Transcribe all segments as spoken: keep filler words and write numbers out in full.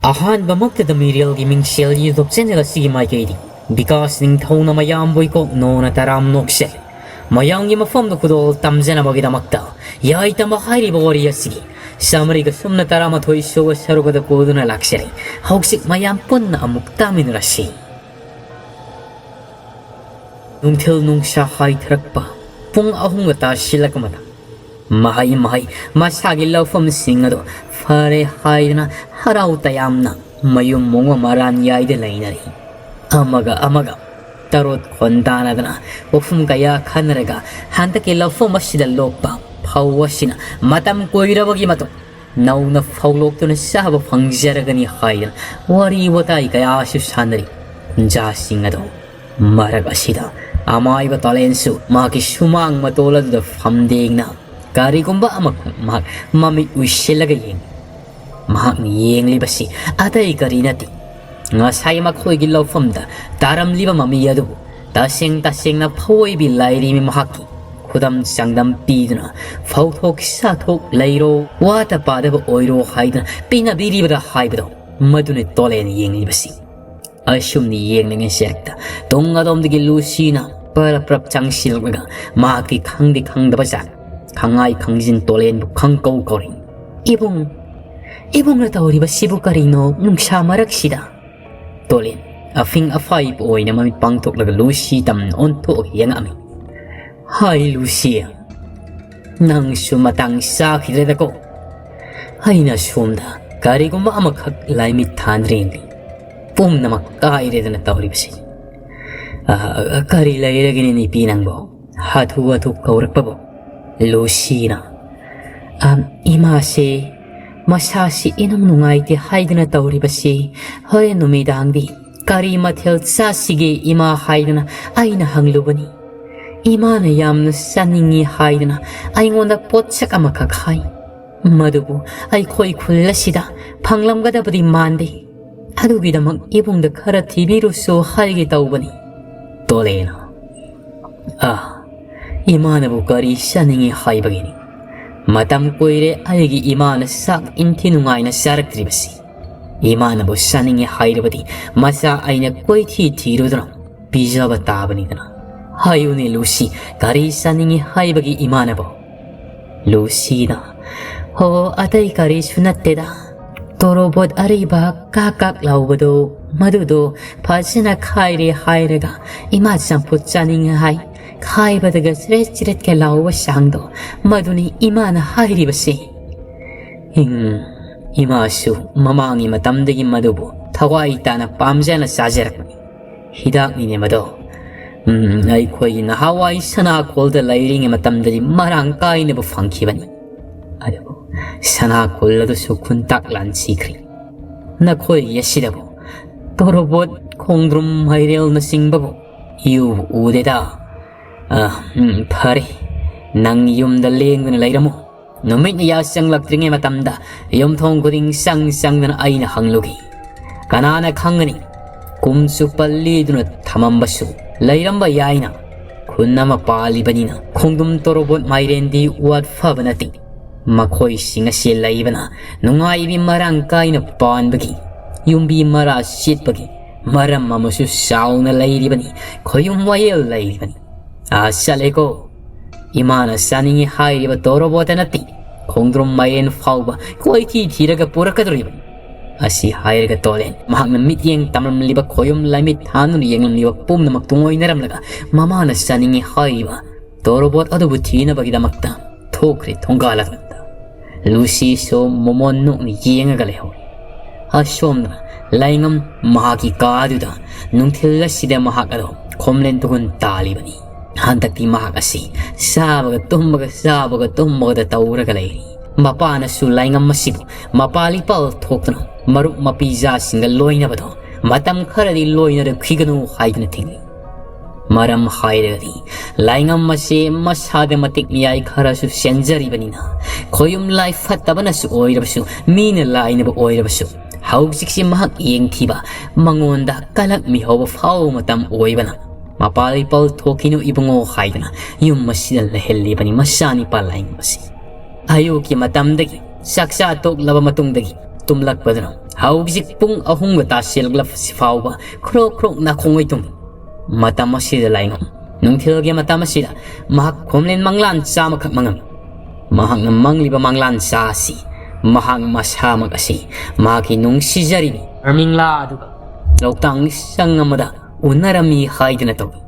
ꯑꯍꯥꯟꯕꯃꯛꯇꯗ ꯃꯤꯔꯦꯜꯒꯤ ꯃꯤꯡꯁꯦꯜ YouTube channel ꯑꯁꯤꯒꯤ ꯃꯥꯏꯀꯩꯗꯤ ꯕꯤꯀꯥꯁ ꯅꯤꯡꯊꯧꯅ ꯃꯌꯥꯝꯕꯨ ꯏꯀꯣꯛ ꯅꯣꯅ ꯇꯔꯥꯝ ꯅꯣꯛꯆꯔꯤ꯫ ꯃꯌꯥꯝꯒꯤ ꯃꯐꯝꯗ ꯈꯨꯗꯣꯜ ꯇꯝꯖꯅꯕꯒꯤꯗꯃꯛꯇ ꯌꯥꯏꯇꯝꯕ ꯍꯥꯏꯔꯤꯕ ꯋꯥꯔꯤ ꯑꯁꯤꯒꯤ ꯆꯥꯃꯔꯤꯒ ꯁꯨꯝꯅ ꯇꯔꯥꯃꯥꯊꯣꯏ ꯁꯨꯕ ꯁꯔꯨꯛ ꯑꯗꯨ ꯄꯨꯗꯨꯅ ꯂꯥꯛꯆꯔꯤ꯫ ꯍꯧꯖꯤꯛ ꯃꯌꯥꯝ ꯄꯨꯟꯅ ꯑꯃꯨꯛ ꯇꯥꯃꯤꯟꯅꯔꯁꯤ꯫ ꯅꯨꯡꯊꯤꯜ ꯅꯨꯡꯁꯥ ꯍꯥꯏꯊꯔꯛꯄ ꯄꯨꯡ ꯑꯍꯨꯝꯒ ꯇꯥꯁꯤꯜꯂꯛꯄ ꯃꯇꯝ, ꯃꯍꯩ ꯃꯍꯩ ꯃꯁꯥꯒꯤ ꯂꯧꯐꯝꯁꯤꯡ ꯑꯗꯨ ꯐꯔꯦ ꯍꯥꯏꯗꯨꯅ ꯍꯔꯥꯎ ꯇꯌꯥꯝꯅ ꯃꯌꯨꯝ ꯃꯣꯡꯕ ꯃꯔꯥꯟ ꯌꯥꯏꯗ ꯂꯩꯅꯔꯤ꯫ ꯑꯃꯒ ꯑꯃꯒ ꯇꯔꯣꯠ ꯈꯣꯟꯗꯥꯅꯗꯅ ꯋꯥꯐꯝ ꯀꯌꯥ ꯈꯟꯅꯔꯒ ꯍꯟꯗꯛꯀꯤ ꯂꯧꯐꯝ ꯑꯁꯤꯗ ꯂꯣꯛꯄ ꯐꯧ ꯑꯁꯤꯅ ꯃꯇꯝ ꯀꯨꯏꯔꯕꯒꯤ ꯃꯇꯨꯡ ꯅꯧꯅ ꯐꯧꯂꯣꯛꯇꯨꯅ ꯆꯥꯕ ꯐꯪꯖꯔꯒꯅꯤ ꯍꯥꯏꯗꯅ ꯋꯥꯔꯤ ꯋꯥꯇꯥꯏ ꯀꯌꯥꯁꯨ ꯁꯥꯟꯅꯔꯤ꯫ ꯈꯨꯟꯖꯥꯁꯤꯡ ꯑꯗꯣ ꯃꯔꯛ ꯑꯁꯤꯗ ꯑꯃꯥꯏꯕ ꯇꯥꯂꯦꯟꯁꯨ ꯃꯍꯥꯛꯀꯤ ꯁꯨꯃꯥꯡ ꯃꯇꯣꯜ ꯑꯗꯨꯗ ꯐꯝꯗꯦꯡꯅ ꯀꯔꯤꯒꯨꯝꯕ ꯑꯃꯈꯛ ꯃꯍꯥꯛ ꯃꯃꯤꯠ ꯎꯏꯁꯤꯜꯂꯒ ꯌꯦꯡꯂꯤ꯫ ꯃꯍꯥꯛꯅ ꯌꯦꯡꯂꯤꯕꯁꯤ ꯑꯇꯩ ꯀꯔꯤ ꯅꯠꯇꯦ, ꯉꯁꯥꯏ ꯃꯈꯣꯏꯒꯤ ꯂꯧꯐꯝꯗ ꯇꯥꯔꯝꯂꯤꯕ ꯃꯃꯤ ꯑꯗꯨꯕꯨ ꯇꯁꯦꯡ ꯇꯁꯦꯡꯅ ꯐꯧ ꯑꯣꯏꯕꯤ ꯂꯥꯏꯔꯦꯝꯕꯤ ꯃꯍꯥꯛꯀꯤ ꯈꯨꯗꯝ ꯆꯥꯡꯗꯝ ꯄꯤꯗꯨꯅ ꯐꯧꯊꯣꯛ ꯁꯥꯊꯣꯛ ꯂꯩꯔꯣ, ꯋꯥꯇ ꯄꯥꯗꯕ ꯑꯣꯏꯔꯣ ꯍꯥꯏꯗꯨꯅ ꯄꯤꯅꯕꯤꯔꯤꯕꯗ ꯍꯥꯏꯕꯗꯣ, ꯃꯗꯨꯅ ꯇꯣꯂꯦꯟ ꯌꯦꯡꯂꯤꯕꯁꯤ꯫ ꯑꯁꯨꯝꯅ ꯌꯦꯡꯂꯤꯉꯩ ꯁꯦꯔꯛꯇ ꯇꯨꯡ ꯑꯗꯣꯝꯗꯒꯤ ꯂꯨꯁꯤꯅ ꯄꯔꯞ ꯄꯔꯞ ꯆꯪꯁꯤꯜꯂꯛꯂꯒ ꯃꯍꯥꯛꯀꯤ ꯈꯪꯗꯤ ꯈꯪꯗꯕ ꯖꯥꯠ ꯈꯪꯉꯥꯏ ꯈꯪꯖꯤꯟ ꯇꯣꯂꯦꯟꯕꯨ ꯈꯪꯀꯧ ꯀꯧꯔꯤ꯫ "ꯏꯕꯨꯡ, ꯏꯕꯨꯡꯅ ꯇꯧꯔꯤꯕꯁꯤꯕꯨ ꯀꯔꯤꯅꯣ ꯅꯨꯡꯁꯥ ꯃꯔꯛꯁꯤꯗ?" ꯇꯣꯂꯦꯟ ꯑꯐꯤꯡ ꯑꯐꯥꯏꯕ ꯑꯣꯏꯅ ꯃꯃꯤꯠ ꯄꯥꯡꯊꯣꯛꯂꯒ ꯂꯨꯁꯤ ꯇꯝꯅ ꯑꯣꯟꯊꯣꯛꯑꯒ ꯌꯦꯡꯉꯛꯑꯝꯃꯤ꯫ "ꯍꯥꯏ ꯂꯨꯁꯤ, ꯅꯪꯁꯨ ꯃꯇꯥꯡ ꯆꯥꯈꯤꯗ꯭ꯔꯦꯗꯀꯣ꯫ ꯑꯩꯅ ꯁꯣꯝꯗ ꯀꯔꯤꯒꯨꯝꯕ ꯑꯃꯈꯛ ꯂꯥꯏꯃꯤꯠ ꯊꯥꯟꯗ꯭ꯔꯦꯅꯦ꯫ ꯄꯨꯝꯅꯃꯛ ꯀꯥꯏꯔꯦꯗꯅ ꯇꯧꯔꯤꯕꯁꯤ꯫ ꯑ, ꯀꯔꯤ ꯂꯩꯔꯒꯦꯅꯦ ꯅꯨꯄꯤ ꯅꯪꯕꯣ? ꯍꯥꯊꯨ ꯍꯥꯊꯨ ꯀꯧꯔꯛꯄꯕꯨ?" ꯂꯨꯁꯤꯅ, "ꯑ, ꯏꯃꯥꯁꯦ ꯃꯁꯥꯁꯤ ꯏꯅꯨꯡ ꯅꯨꯡꯉꯥꯏꯇꯦ ꯍꯥꯏꯗꯅ ꯇꯧꯔꯤꯕꯁꯤ꯫ ꯍꯣꯔꯦꯟ ꯅꯨꯃꯤꯗꯥꯡꯗꯤ ꯀꯔꯤ ꯃꯊꯦꯜ ꯆꯥꯁꯤꯒꯦ ꯏꯃꯥ ꯍꯥꯏꯗꯅ ꯑꯩꯅ ꯍꯪꯂꯨꯕꯅꯤ꯫ ꯏꯃꯥꯅ ꯌꯥꯝꯅ ꯆꯥꯅꯤꯡꯉꯤ ꯍꯥꯏꯗꯅ ꯑꯩꯉꯣꯟꯗ ꯄꯣꯠꯁꯛ ꯑꯃꯈꯛ ꯍꯥꯏ꯫ ꯃꯗꯨꯕꯨ ꯑꯩꯈꯣꯏ ꯈꯨꯜ ꯑꯁꯤꯗ ꯐꯪꯂꯝꯒꯗꯕꯗꯤ ꯃꯥꯟꯗꯦ꯫ ꯑꯗꯨꯒꯤꯗꯃꯛ ꯏꯕꯨꯡꯗ ꯈꯔ ꯊꯤꯕꯤꯔꯨꯁꯨ ꯍꯥꯏꯒꯦ ꯇꯧꯕꯅꯤ꯫" ꯇꯣꯂꯦꯅ, "ꯑꯥ, ꯏꯃꯥꯅꯕꯨ ꯀꯔꯤ ꯆꯥꯅꯤꯡꯉꯤ ꯍꯥꯏꯕꯒꯤꯅꯤ? ꯃꯇꯝ ꯀꯨꯏꯔꯦ ꯑꯩꯒꯤ ꯏꯃꯥꯅ ꯆꯥꯛ ꯏꯟꯊꯤ ꯅꯨꯡꯉꯥꯏꯅ ꯆꯥꯔꯛꯇ꯭ꯔꯤꯕꯁꯤ꯫ ꯏꯃꯥꯅꯕꯨ ꯆꯥꯅꯤꯡꯉꯤ ꯍꯥꯏꯔꯕꯗꯤ ꯃꯆꯥ ꯑꯩꯅ ꯀꯣꯏꯊꯤ ꯊꯤꯔꯨꯗꯨꯅ ꯄꯤꯖꯕ ꯇꯥꯕꯅꯤꯗꯅ꯫ ꯍꯥꯏꯌꯨꯅꯦ ꯂꯨꯁꯤ, ꯀꯔꯤ ꯆꯥꯅꯤꯡꯉꯤ ꯍꯥꯏꯕꯒꯤ ꯏꯃꯥꯅꯕ? ꯂꯨꯁꯤꯅ, "ꯍꯣ, ꯑꯇꯩ ꯀꯔꯤꯁꯨ ꯅꯠꯇꯦꯗ꯫ ꯇꯣꯔꯣꯕꯣꯠ ꯑꯔꯤꯕ ꯀꯥꯛ ꯀꯥꯛ ꯂꯥꯎꯕꯗꯣ, ꯃꯗꯨꯗꯣ ꯐꯖꯅ ꯈꯥꯏꯔꯦ ꯍꯥꯏꯔꯒ ꯏꯃꯥ ꯆꯝꯐꯨꯠ ꯆꯥꯅꯤꯡꯉꯦ ꯍꯥꯏ꯫ ꯈꯥꯏꯕꯗꯒ ꯆ꯭ꯔꯦꯠ ꯆ꯭ꯔꯦꯠꯀ ꯂꯥꯎꯕ ꯆꯥꯡꯗꯣ, ꯃꯗꯨꯅꯤ ꯏꯃꯥꯅ ꯍꯥꯏꯔꯤꯕꯁꯦ꯫" ꯎꯝ, ꯏꯃꯥꯁꯨ ꯃꯃꯥꯡꯒꯤ ꯃꯇꯝꯗꯒꯤ ꯃꯗꯨꯕꯨ ꯊꯋꯥꯏ ꯇꯥꯅ ꯄꯥꯝꯖꯅ ꯆꯥꯖꯔꯛꯄꯅꯤ꯫ ꯍꯤꯗꯥꯛꯅꯤꯅꯦ ꯃꯗꯣ꯫ ꯎꯝ, ꯑꯩꯈꯣꯏꯒꯤ ꯅꯍꯥꯟꯋꯥꯏ ꯁꯅꯥꯈꯣꯜꯗ ꯂꯩꯔꯤꯉꯩ ꯃꯇꯝꯗꯗꯤ ꯃꯔꯥꯡ ꯀꯥꯏꯅꯕꯨ ꯐꯪꯈꯤꯕꯅꯤ꯫ ꯑꯗꯨꯕꯨ ꯁꯅꯥꯈꯣꯜ ꯑꯗꯨꯁꯨ ꯈꯨꯟꯇꯥꯛ ꯂꯥꯟꯁꯤꯈ꯭ꯔꯦ꯫ ꯅꯈꯣꯏꯒꯤ ꯑꯁꯤꯗꯕꯨ ꯇꯣꯔꯣꯕꯣꯠ, ꯈꯣꯡꯗ꯭ꯔꯨꯝ, ꯃꯥꯏꯔꯦꯜꯅꯆꯤꯡꯕꯕꯨ ꯏꯎꯕꯨ ꯎꯗꯦꯗ꯫ ꯑ, ꯎꯝ, ꯐꯔꯦ, ꯅꯪ ꯌꯨꯝꯗ ꯂꯦꯡꯗꯨꯅ ꯂꯩꯔꯝꯃꯨ꯫ ꯅꯨꯃꯤꯠꯅ ꯌꯥꯆꯪꯂꯛꯇ꯭ꯔꯤꯉꯩ ꯃꯇꯝꯗ ꯌꯨꯝꯊꯣꯡ ꯈꯨꯗꯤꯡ ꯆꯪ ꯆꯪꯗꯅ ꯑꯩꯅ ꯍꯪꯂꯨꯒꯦ꯫ ꯀꯅꯥꯅ ꯈꯪꯒꯅꯤ, ꯀꯨꯝ ꯆꯨꯞꯄ ꯂꯤꯗꯨꯅ ꯊꯝꯃꯝꯕꯁꯨ ꯂꯩꯔꯝꯕ ꯌꯥꯏꯅ꯫ ꯈꯨꯟ ꯑꯃ ꯄꯥꯜꯂꯤꯕꯅꯤꯅ ꯈꯣꯡꯗ꯭ꯔꯨꯝ, ꯇꯣꯔꯣꯕꯣꯠ, ꯃꯥꯏꯔꯦꯟꯗꯤ ꯋꯥꯠꯐꯕ ꯅꯠꯇꯦ꯫ ꯃꯈꯣꯏꯁꯤꯡ ꯑꯁꯤ ꯂꯩꯕꯅ ꯅꯨꯡꯉꯥꯏꯕꯤ ꯃꯔꯥꯡ ꯀꯥꯏꯅ ꯄꯥꯟꯕꯒꯤ, ꯌꯨꯝꯕꯤ ꯃꯔꯥ ꯁꯤꯠꯄꯒꯤ ꯃꯔꯝ ꯑꯃꯁꯨ ꯆꯥꯎꯅ ꯂꯩꯔꯤꯕꯅꯤ꯫ ꯈꯣꯌꯨꯝ ꯋꯥꯌꯦꯜ ꯂꯩꯔꯤꯕꯅꯤ꯫ ꯑꯥ, ꯆꯠꯂꯦꯀꯣ꯫ ꯏꯃꯥꯅ ꯆꯥꯅꯤꯡꯉꯤ ꯍꯥꯏꯔꯤꯕ ꯇꯣꯔꯣꯕꯣꯠꯇ ꯅꯠꯇꯦ, ꯈꯣꯡꯗ꯭ꯔꯨꯝ ꯃꯥꯏꯔꯦꯟ ꯐꯥꯎꯕ ꯀꯣꯏꯊꯤ ꯊꯤꯔꯒ ꯄꯨꯔꯛꯀꯗꯧꯔꯤꯕꯅꯤ꯫ ꯑꯁꯤ ꯍꯥꯏꯔꯒ ꯇꯣꯂꯦꯟ ꯃꯍꯥꯛꯅ ꯃꯤꯠꯌꯦꯡ ꯇꯝꯂꯝꯂꯤꯕ, ꯈꯣꯌꯨꯝ ꯂꯥꯏꯃꯤꯠ ꯊꯥꯗꯨꯅ ꯌꯦꯡꯂꯝꯂꯤꯕ ꯄꯨꯝꯅꯃꯛ ꯇꯨꯡꯑꯣꯏꯅꯔꯝꯂꯒ ꯃꯃꯥꯅ ꯆꯥꯅꯤꯡꯉꯤ ꯍꯥꯏꯔꯤꯕ ꯇꯣꯔꯣꯕꯣꯠ ꯑꯗꯨꯕꯨ ꯊꯤꯅꯕꯒꯤꯗꯃꯛꯇ ꯊꯣꯛꯈ꯭ꯔꯦ ꯊꯣꯡꯒꯥꯜ ꯑꯗꯨꯗ꯫ ꯂꯨꯁꯤꯁꯨ ꯃꯣꯃꯣꯟ ꯅꯣꯛꯅ ꯌꯦꯡꯉꯒ ꯂꯩꯍꯧꯔꯦ꯫ ꯑꯁꯣꯝꯗ ꯂꯥꯏꯉꯝ ꯃꯍꯥꯛꯀꯤ ꯀꯥꯗꯨꯗ ꯅꯨꯡꯊꯤꯜ ꯑꯁꯤꯗ ꯃꯍꯥꯛ ꯑꯗꯣ ꯈꯣꯝꯂꯦꯟ ꯇꯨꯒꯨꯟ ꯇꯥꯜꯂꯤꯕꯅꯤ꯫ ꯍꯟꯗꯛꯇꯤ ꯃꯍꯥꯛ ꯑꯁꯤ ꯆꯥꯕꯒ ꯇꯨꯝꯕꯒ ꯆꯥꯕꯒ ꯇꯨꯝꯕꯒꯗ ꯇꯧꯔꯒ ꯂꯩꯔꯤ꯫ ꯃꯄꯥꯅꯁꯨ ꯂꯥꯏꯉꯝ ꯑꯁꯤꯕꯨ ꯃꯄꯥꯜ ꯏꯄꯥꯜ ꯊꯣꯛꯇꯨꯅ ꯃꯔꯨꯞ ꯃꯄꯤꯖꯥꯁꯤꯡꯒ ꯂꯣꯏꯅꯕꯗꯣ ꯃꯇꯝ ꯈꯔꯗꯤ ꯂꯣꯏꯅꯔꯛꯈꯤꯒꯅꯨ ꯍꯥꯏꯗꯨꯅ ꯊꯤꯡꯂꯤ꯫ ꯃꯔꯝ ꯍꯥꯏꯔꯒꯗꯤ ꯂꯥꯏꯉꯝ ꯑꯁꯤ ꯃꯁꯥꯗ ꯃꯇꯤꯛ ꯃꯌꯥꯏ ꯈꯔꯁꯨ ꯆꯦꯟꯖꯔꯤꯕꯅꯤꯅ, ꯈꯣꯌꯨꯝ ꯂꯥꯏ ꯐꯠꯇꯕꯅꯁꯨ ꯑꯣꯏꯔꯕꯁꯨ, ꯃꯤꯅ ꯂꯥꯏꯅꯕ ꯑꯣꯏꯔꯕꯁꯨ, ꯍꯧꯖꯤꯛꯁꯤ ꯃꯍꯥꯛ ꯌꯦꯡꯊꯤꯕ, ꯃꯉꯣꯟꯗ ꯀꯂꯛ ꯃꯤꯍꯧꯕ ꯐꯥꯎꯕ ꯃꯇꯝ ꯑꯣꯏꯕꯅ, ꯃꯄꯥꯜ ꯏꯄꯥꯜ ꯊꯣꯛꯈꯤꯅꯨ ꯏꯕꯨꯡꯉꯣ ꯍꯥꯏꯗꯨꯅ ꯌꯨꯝ ꯑꯁꯤꯗ ꯂꯩꯍꯜꯂꯤꯕꯅꯤ ꯃꯆꯥꯅꯤꯄꯥ ꯂꯥꯏꯉꯝ ꯑꯁꯤ꯫ ꯑꯌꯨꯛꯀꯤ ꯃꯇꯝꯗꯒꯤ ꯆꯥꯛꯆꯥ ꯇꯣꯛꯂꯕ ꯃꯇꯨꯡꯗꯒꯤ ꯇꯨꯝꯂꯛꯄꯗꯨꯅ ꯍꯧꯖꯤꯛ ꯄꯨꯡ ꯑꯍꯨꯝꯒ ꯇꯥꯁꯤꯜꯂꯛꯂꯕꯁꯤ ꯐꯥꯎꯕ ꯈ꯭ꯔꯣꯛ ꯈ꯭ꯔꯣꯛ ꯅꯥꯈꯣꯡ ꯑꯣꯏ ꯇꯨꯝꯃꯤ꯫ ꯃꯇꯝ ꯑꯁꯤꯗ ꯂꯥꯏꯉꯝ, ꯅꯨꯡꯊꯤꯜꯒꯤ ꯃꯇꯝ ꯑꯁꯤꯗ ꯃꯍꯥꯛ ꯈꯣꯝꯂꯦꯟ ꯃꯪꯂꯥꯟ ꯆꯥꯃꯈꯛ ꯃꯪꯉꯝꯃꯤ꯫ ꯃꯍꯥꯛꯅ ꯃꯪꯂꯤꯕ ꯃꯪꯂꯥꯟ ꯆꯥ ꯑꯁꯤ ꯃꯍꯥꯛ ꯃꯁꯥꯃꯛ ꯑꯁꯤ ꯃꯍꯥꯛꯀꯤ ꯅꯨꯡꯁꯤꯖꯔꯤꯕꯤ ꯑꯔꯃꯤꯡꯂꯥ ꯑꯗꯨꯒ ꯂꯣꯛꯇꯥꯛ ꯏꯁꯪ ꯑꯃꯗ ꯎꯅꯔꯝꯃꯤ ꯍꯥꯏꯗꯨꯅ ꯇꯧꯏ꯫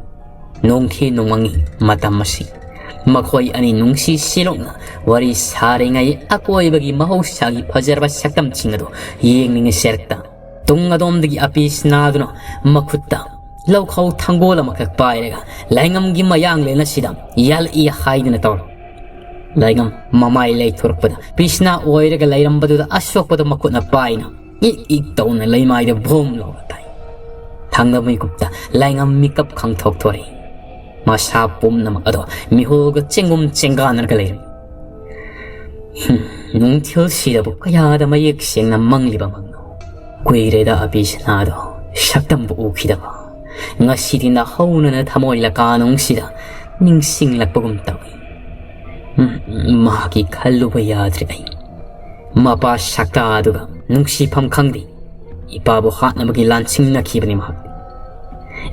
ꯅꯣꯡꯊꯤ ꯅꯣꯡꯃꯪꯉꯤ ꯃꯇꯝ ꯑꯁꯤ꯫ ꯃꯈꯣꯏ ꯑꯅꯤ ꯅꯨꯡꯁꯤ ꯁꯤꯂꯣꯛꯅ ꯋꯥꯔꯤ ꯁꯥꯔꯤꯉꯩ ꯑꯀꯣꯏꯕꯒꯤ ꯃꯍꯧꯁꯥꯒꯤ ꯐꯖꯔꯕ ꯁꯛꯇꯝꯁꯤꯡ ꯑꯗꯨ ꯌꯦꯡꯅꯤꯡꯉꯤ ꯁꯦꯔꯛꯇ ꯇꯨꯡ ꯑꯗꯣꯝꯗꯒꯤ ꯑꯄꯤ ꯁꯅꯥꯗꯨꯅ ꯃꯈꯨꯠꯇ ꯂꯧꯈꯧ ꯊꯥꯡꯒꯣꯜ ꯑꯃꯈꯛ ꯄꯥꯏꯔꯒ ꯂꯥꯏꯉꯝꯒꯤ ꯃꯌꯥꯡꯂꯦꯟ ꯑꯁꯤꯗ ꯌꯥꯜꯂꯛꯏ ꯍꯥꯏꯗꯨꯅ ꯇꯧꯔꯤ꯫ ꯂꯥꯏꯉꯝ ꯃꯃꯥꯏ ꯂꯩꯊꯣꯔꯛꯄꯗ ꯄꯤꯁꯅꯥ ꯑꯣꯏꯔꯒ ꯂꯩꯔꯝꯕꯗꯨꯗ ꯑꯁꯣꯛꯄꯗ ꯃꯈꯨꯠꯅ ꯄꯥꯏꯅ ꯏꯛ ꯏꯛ ꯇꯧꯅ ꯂꯩꯃꯥꯏꯗ ꯚꯣꯝ ꯂꯥꯎꯅ ꯇꯥꯏ꯫ ꯊꯥꯡꯗ ꯃꯤꯀꯨꯞꯇ ꯂꯥꯏꯉꯝ ꯃꯤꯀꯞ ꯈꯪꯊꯣꯛ ꯊꯣꯔꯛꯏ꯫ ꯃꯁꯥ ꯄꯨꯝꯅꯃꯛ ꯑꯗꯣ ꯃꯤꯍꯨꯜꯒ ꯆꯦꯡꯒꯨꯝ ꯆꯦꯡꯒꯥꯟꯅꯔꯒ ꯂꯩꯔꯝꯃꯤ꯫ ꯍꯨꯝ, ꯅꯨꯡꯊꯤꯜꯁꯤꯗꯕꯨ ꯀꯌꯥꯗ ꯃꯌꯦꯛ ꯁꯦꯡꯅ ꯃꯪꯂꯤꯕ ꯃꯪꯅꯣ꯫ ꯀꯨꯏꯔꯦꯗ ꯑꯕꯤꯁꯅꯥꯗꯣ ꯁꯛꯇꯝꯕꯨ ꯎꯈꯤꯗꯕ꯫ ꯉꯁꯤꯗꯤ ꯅꯍꯧꯅꯅ ꯊꯃꯣꯏ ꯂꯀꯥꯅꯨꯡꯁꯤꯗ ꯅꯤꯡꯁꯤꯡꯂꯛꯄꯒꯨꯝ ꯇꯧꯏ꯫ ꯎꯝ, ꯃꯍꯥꯛꯀꯤ ꯈꯜꯂꯨꯕ ꯌꯥꯗ꯭ꯔꯦ ꯑꯩ꯫ ꯃꯄꯥ ꯁꯛꯇꯥ ꯑꯗꯨꯒ ꯅꯨꯡꯁꯤꯐꯝ ꯈꯪꯗꯦ꯫ ꯏꯄꯥꯕꯨ ꯍꯥꯠꯅꯕꯒꯤ ꯂꯥꯟꯁꯤꯡꯅꯈꯤꯕꯅꯤ ꯃꯍꯥꯛ꯫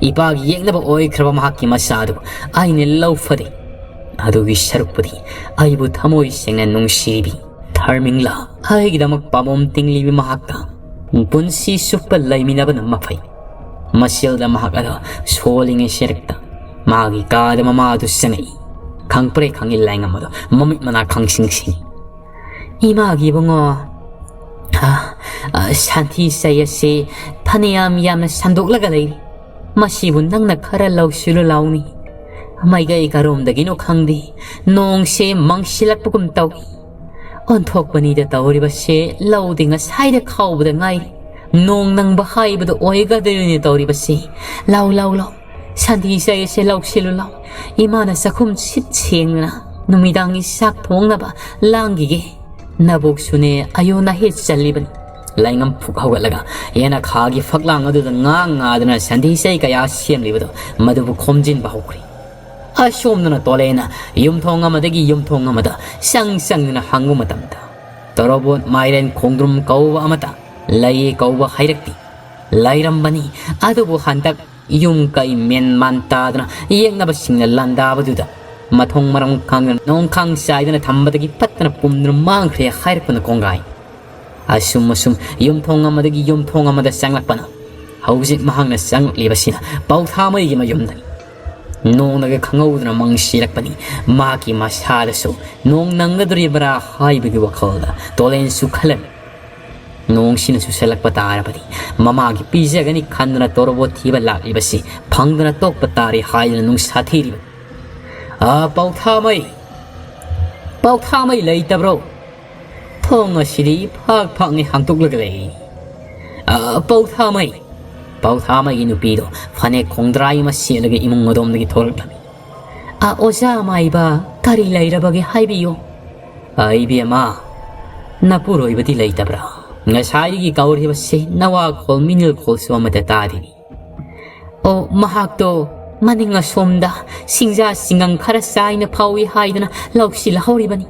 ꯏꯄꯥꯒꯤ ꯌꯦꯛꯅꯕ ꯑꯣꯏꯈ꯭ꯔꯕ ꯃꯍꯥꯛꯀꯤ ꯃꯆꯥ ꯑꯗꯨ ꯑꯩꯅ ꯂꯧ ꯐꯗꯦ꯫ ꯑꯗꯨꯒꯤ ꯁꯔꯨꯛꯄꯨꯗꯤ ꯑꯩꯕꯨ ꯊꯃꯣꯏ ꯁꯦꯡꯅ ꯅꯨꯡꯁꯤꯔꯤꯕꯤ ꯊꯔꯃꯤꯡꯂꯥ ꯑꯩꯒꯤꯗꯃꯛ ꯄꯥꯝꯕꯣꯝ ꯇꯤꯡꯂꯤꯕꯤ ꯃꯍꯥꯛꯀ ꯄꯨꯟꯁꯤ ꯆꯨꯞꯄ ꯂꯩꯃꯤꯟꯅꯕꯅ ꯃꯐꯩ꯫ ꯃꯁꯤꯜꯗ ꯃꯍꯥꯛ ꯑꯗꯣ ꯁꯣꯜꯂꯤꯉꯩ ꯁꯦꯔꯛꯇ ꯃꯥꯒꯤ ꯀꯥꯗ ꯃꯃꯥ ꯑꯗꯨ ꯆꯪꯉꯛꯏ꯫ ꯈꯪꯄ꯭ꯔꯦ ꯈꯪꯉꯤ ꯂꯥꯏꯉꯝ ꯑꯗꯣ ꯃꯃꯤꯠ ꯃꯅꯥ ꯈꯪꯁꯤꯡ ꯁꯤꯡ꯫ "ꯏꯃꯥꯒꯤ ꯏꯕꯨꯡꯉꯣ, ꯑ, ꯑ, ꯁꯟꯊꯤ ꯆꯩ ꯑꯁꯤ ꯐꯅꯌꯥꯝ ꯌꯥꯝꯅ ꯁꯟꯗꯣꯛꯂꯒ ꯂꯩꯔꯤ꯫ ꯃꯁꯤꯕꯨ ꯅꯪꯅ ꯈꯔ ꯂꯧꯁꯤꯜꯂꯨ ꯂꯥꯎꯅꯤ꯫ ꯃꯥꯏꯀꯩ ꯀꯔꯣꯝꯗꯒꯤꯅꯣ ꯈꯪꯗꯦ, ꯅꯣꯡꯁꯦ ꯃꯪꯁꯤꯜꯂꯛꯄꯒꯨꯝ ꯇꯧꯏ꯫ ꯑꯣꯟꯊꯣꯛꯄꯅꯤꯗ ꯇꯧꯔꯤꯕꯁꯦ, ꯂꯧꯗꯤ ꯉꯁꯥꯏꯗ ꯈꯥꯎꯕꯗ ꯉꯥꯏꯔꯤ꯫ ꯅꯣꯡ ꯅꯪꯕ ꯍꯥꯏꯕꯗꯨ ꯑꯣꯏꯒꯗꯣꯏꯅꯦ ꯇꯧꯔꯤꯕꯁꯦ꯫ ꯂꯥꯎ, ꯂꯥꯎ, ꯂꯥꯎ꯫ ꯁꯟꯊꯤ ꯆꯩ ꯑꯁꯦ ꯂꯧꯁꯤꯜꯂꯨ ꯂꯥꯎ꯫ ꯏꯃꯥꯅ ꯆꯥꯛꯈꯨꯝ ꯁꯤꯠ ꯁꯦꯡꯗꯅ ꯅꯨꯃꯤꯗꯥꯡꯒꯤ ꯆꯥꯛ ꯊꯣꯡꯅꯕ ꯂꯥꯡꯈꯤꯒꯦ꯫ ꯅꯕꯣꯛꯁꯨꯅꯦ ꯑꯌꯣ ꯅꯥꯍꯦ ꯆꯜꯂꯤꯕꯅꯤ꯫" ꯂꯥꯏꯉꯝ ꯐꯨꯛ ꯍꯧꯒꯠꯂꯒ ꯌꯦꯅꯈꯥꯒꯤ ꯐꯛꯂꯥꯡ ꯑꯗꯨꯗ ꯉꯥ ꯉꯥꯗꯨꯅ ꯁꯟꯊꯤ ꯆꯩ ꯀꯌꯥ ꯁꯦꯝꯂꯤꯕꯗꯨ ꯃꯗꯨꯕꯨ ꯈꯣꯝꯖꯤꯟꯕ ꯍꯧꯈ꯭ꯔꯦ꯫ ꯑꯁꯣꯝꯗꯅ ꯇꯣꯂꯦꯅ ꯌꯨꯝꯊꯣꯡ ꯑꯃꯗꯒꯤ ꯌꯨꯝꯊꯣꯡ ꯑꯃꯗ ꯆꯪ ꯆꯪꯗꯨꯅ ꯍꯪꯕ ꯃꯇꯝꯗ, ꯇꯣꯔꯣꯕꯣꯠ, ꯃꯥꯏꯔꯦꯟ, ꯈꯣꯡꯗ꯭ꯔꯨꯝ ꯀꯧꯕ ꯑꯃꯠꯇ ꯂꯩꯌꯦ ꯀꯧꯕ ꯍꯥꯏꯔꯛꯇꯦ꯫ ꯂꯩꯔꯝꯕꯅꯤ, ꯑꯗꯨꯕꯨ ꯍꯟꯗꯛ ꯌꯨꯝ ꯀꯩ ꯃꯦꯟ ꯃꯥꯟ ꯇꯥꯗꯅ ꯌꯦꯛꯅꯕꯁꯤꯡꯅ ꯂꯥꯟꯗꯥꯕꯗꯨꯗ ꯃꯊꯣꯡ ꯃꯔꯝ ꯈꯪꯗꯅ ꯅꯣꯡꯈꯥꯡ ꯆꯥꯏꯗꯅ ꯊꯝꯕꯗꯒꯤ ꯄꯠꯇꯅ ꯄꯨꯝꯗꯨꯅ ꯃꯥꯡꯈ꯭ꯔꯦ ꯍꯥꯏꯔꯛꯄꯅ ꯀꯣꯡꯒꯥꯏ꯫ ꯑꯁꯨꯝ ꯑꯁꯨꯝ ꯌꯨꯝꯊꯣꯡ ꯑꯃꯗꯒꯤ ꯌꯨꯝꯊꯣꯡ ꯑꯃꯗ ꯆꯪꯂꯛꯄꯅ ꯍꯧꯖꯤꯛ ꯃꯍꯥꯛꯅ ꯆꯪꯂꯛꯂꯤꯕꯁꯤꯅ ꯄꯥꯎꯊꯥꯃꯩꯒꯤ ꯃꯌꯨꯝꯗꯅꯤ꯫ ꯅꯣꯡꯅꯒ ꯈꯪꯍꯧꯗꯅ ꯃꯪ ꯁꯤꯔꯛꯄꯅꯤ꯫ ꯃꯍꯥꯛꯀꯤ ꯃꯁꯥꯗꯁꯨ ꯅꯣꯡ ꯅꯪꯒꯗꯣꯔꯤꯕ꯭ꯔꯥ ꯍꯥꯏꯕꯒꯤ ꯋꯥꯈꯜꯗ ꯇꯣꯂꯦꯟꯁꯨ ꯈꯜꯂꯝꯃꯤ꯫ ꯅꯣꯡꯁꯤꯅ ꯆꯨꯁꯜꯂꯛꯄ ꯇꯥꯔꯕꯗꯤ ꯃꯃꯥꯒꯤ ꯄꯤꯖꯒꯅꯤ ꯈꯟꯗꯨꯅ ꯇꯣꯔꯣꯕꯣꯠ ꯊꯤꯕ ꯂꯥꯛꯂꯤꯕꯁꯤ ꯐꯪꯗꯅ ꯇꯣꯛꯄ ꯇꯥꯔꯦ ꯍꯥꯏꯗꯨꯅ ꯅꯨꯡꯁꯥ ꯊꯤꯔꯤꯕ꯫ "ꯑ, ꯄꯥꯎꯊꯥꯃꯩ! ꯄꯥꯎꯊꯥꯃꯩ ꯂꯩꯇꯕ꯭ꯔꯣ? ꯊꯣꯡ ꯑꯁꯤꯗꯤ ꯐꯥꯛ ꯐꯥꯛꯅꯤ ꯍꯥꯡꯗꯣꯛꯂꯒ ꯂꯩ꯫ ꯑ, ꯄꯥꯎꯊꯥꯃꯩ!" ꯄꯥꯎꯊꯥꯃꯩꯒꯤ ꯅꯨꯄꯤꯗꯣ ꯐꯅꯦꯛ ꯈꯣꯡꯗ꯭ꯔꯥꯏ ꯑꯃ ꯁꯦꯠꯂꯒ ꯏꯃꯨꯡ ꯑꯗꯣꯝꯗꯒꯤ ꯊꯣꯛꯂꯛꯂꯝꯃꯤ꯫ "ꯑ, ꯑꯣꯖꯥ ꯃꯥꯏꯕ, ꯀꯔꯤ ꯂꯩꯔꯕꯒꯦ ꯍꯥꯏꯕꯤꯌꯨ?" "ꯑ, ꯏꯕꯦꯝꯃ, ꯅꯄꯨꯔꯣꯏꯕꯗꯤ ꯂꯩꯇꯕ꯭ꯔꯥ? ꯉꯁꯥꯏꯗꯒꯤ ꯀꯧꯔꯤꯕꯁꯤ ꯅꯋꯥ ꯈꯣꯜ ꯃꯤꯅꯤꯜ ꯈꯣꯜꯁꯨ ꯑꯃꯠꯇ ꯇꯥꯗꯦꯅꯦ꯫" "ꯑꯣ, ꯃꯍꯥꯛꯇꯣ ꯃꯅꯤꯡ ꯑꯁꯣꯝꯗ ꯁꯤꯡꯖꯥ ꯁꯤꯡꯒꯪ ꯈꯔ ꯆꯥꯏꯅ ꯐꯥꯎꯏ ꯍꯥꯏꯗꯨꯅ ꯂꯧꯁꯤꯜꯍꯧꯔꯤꯕꯅꯤ꯫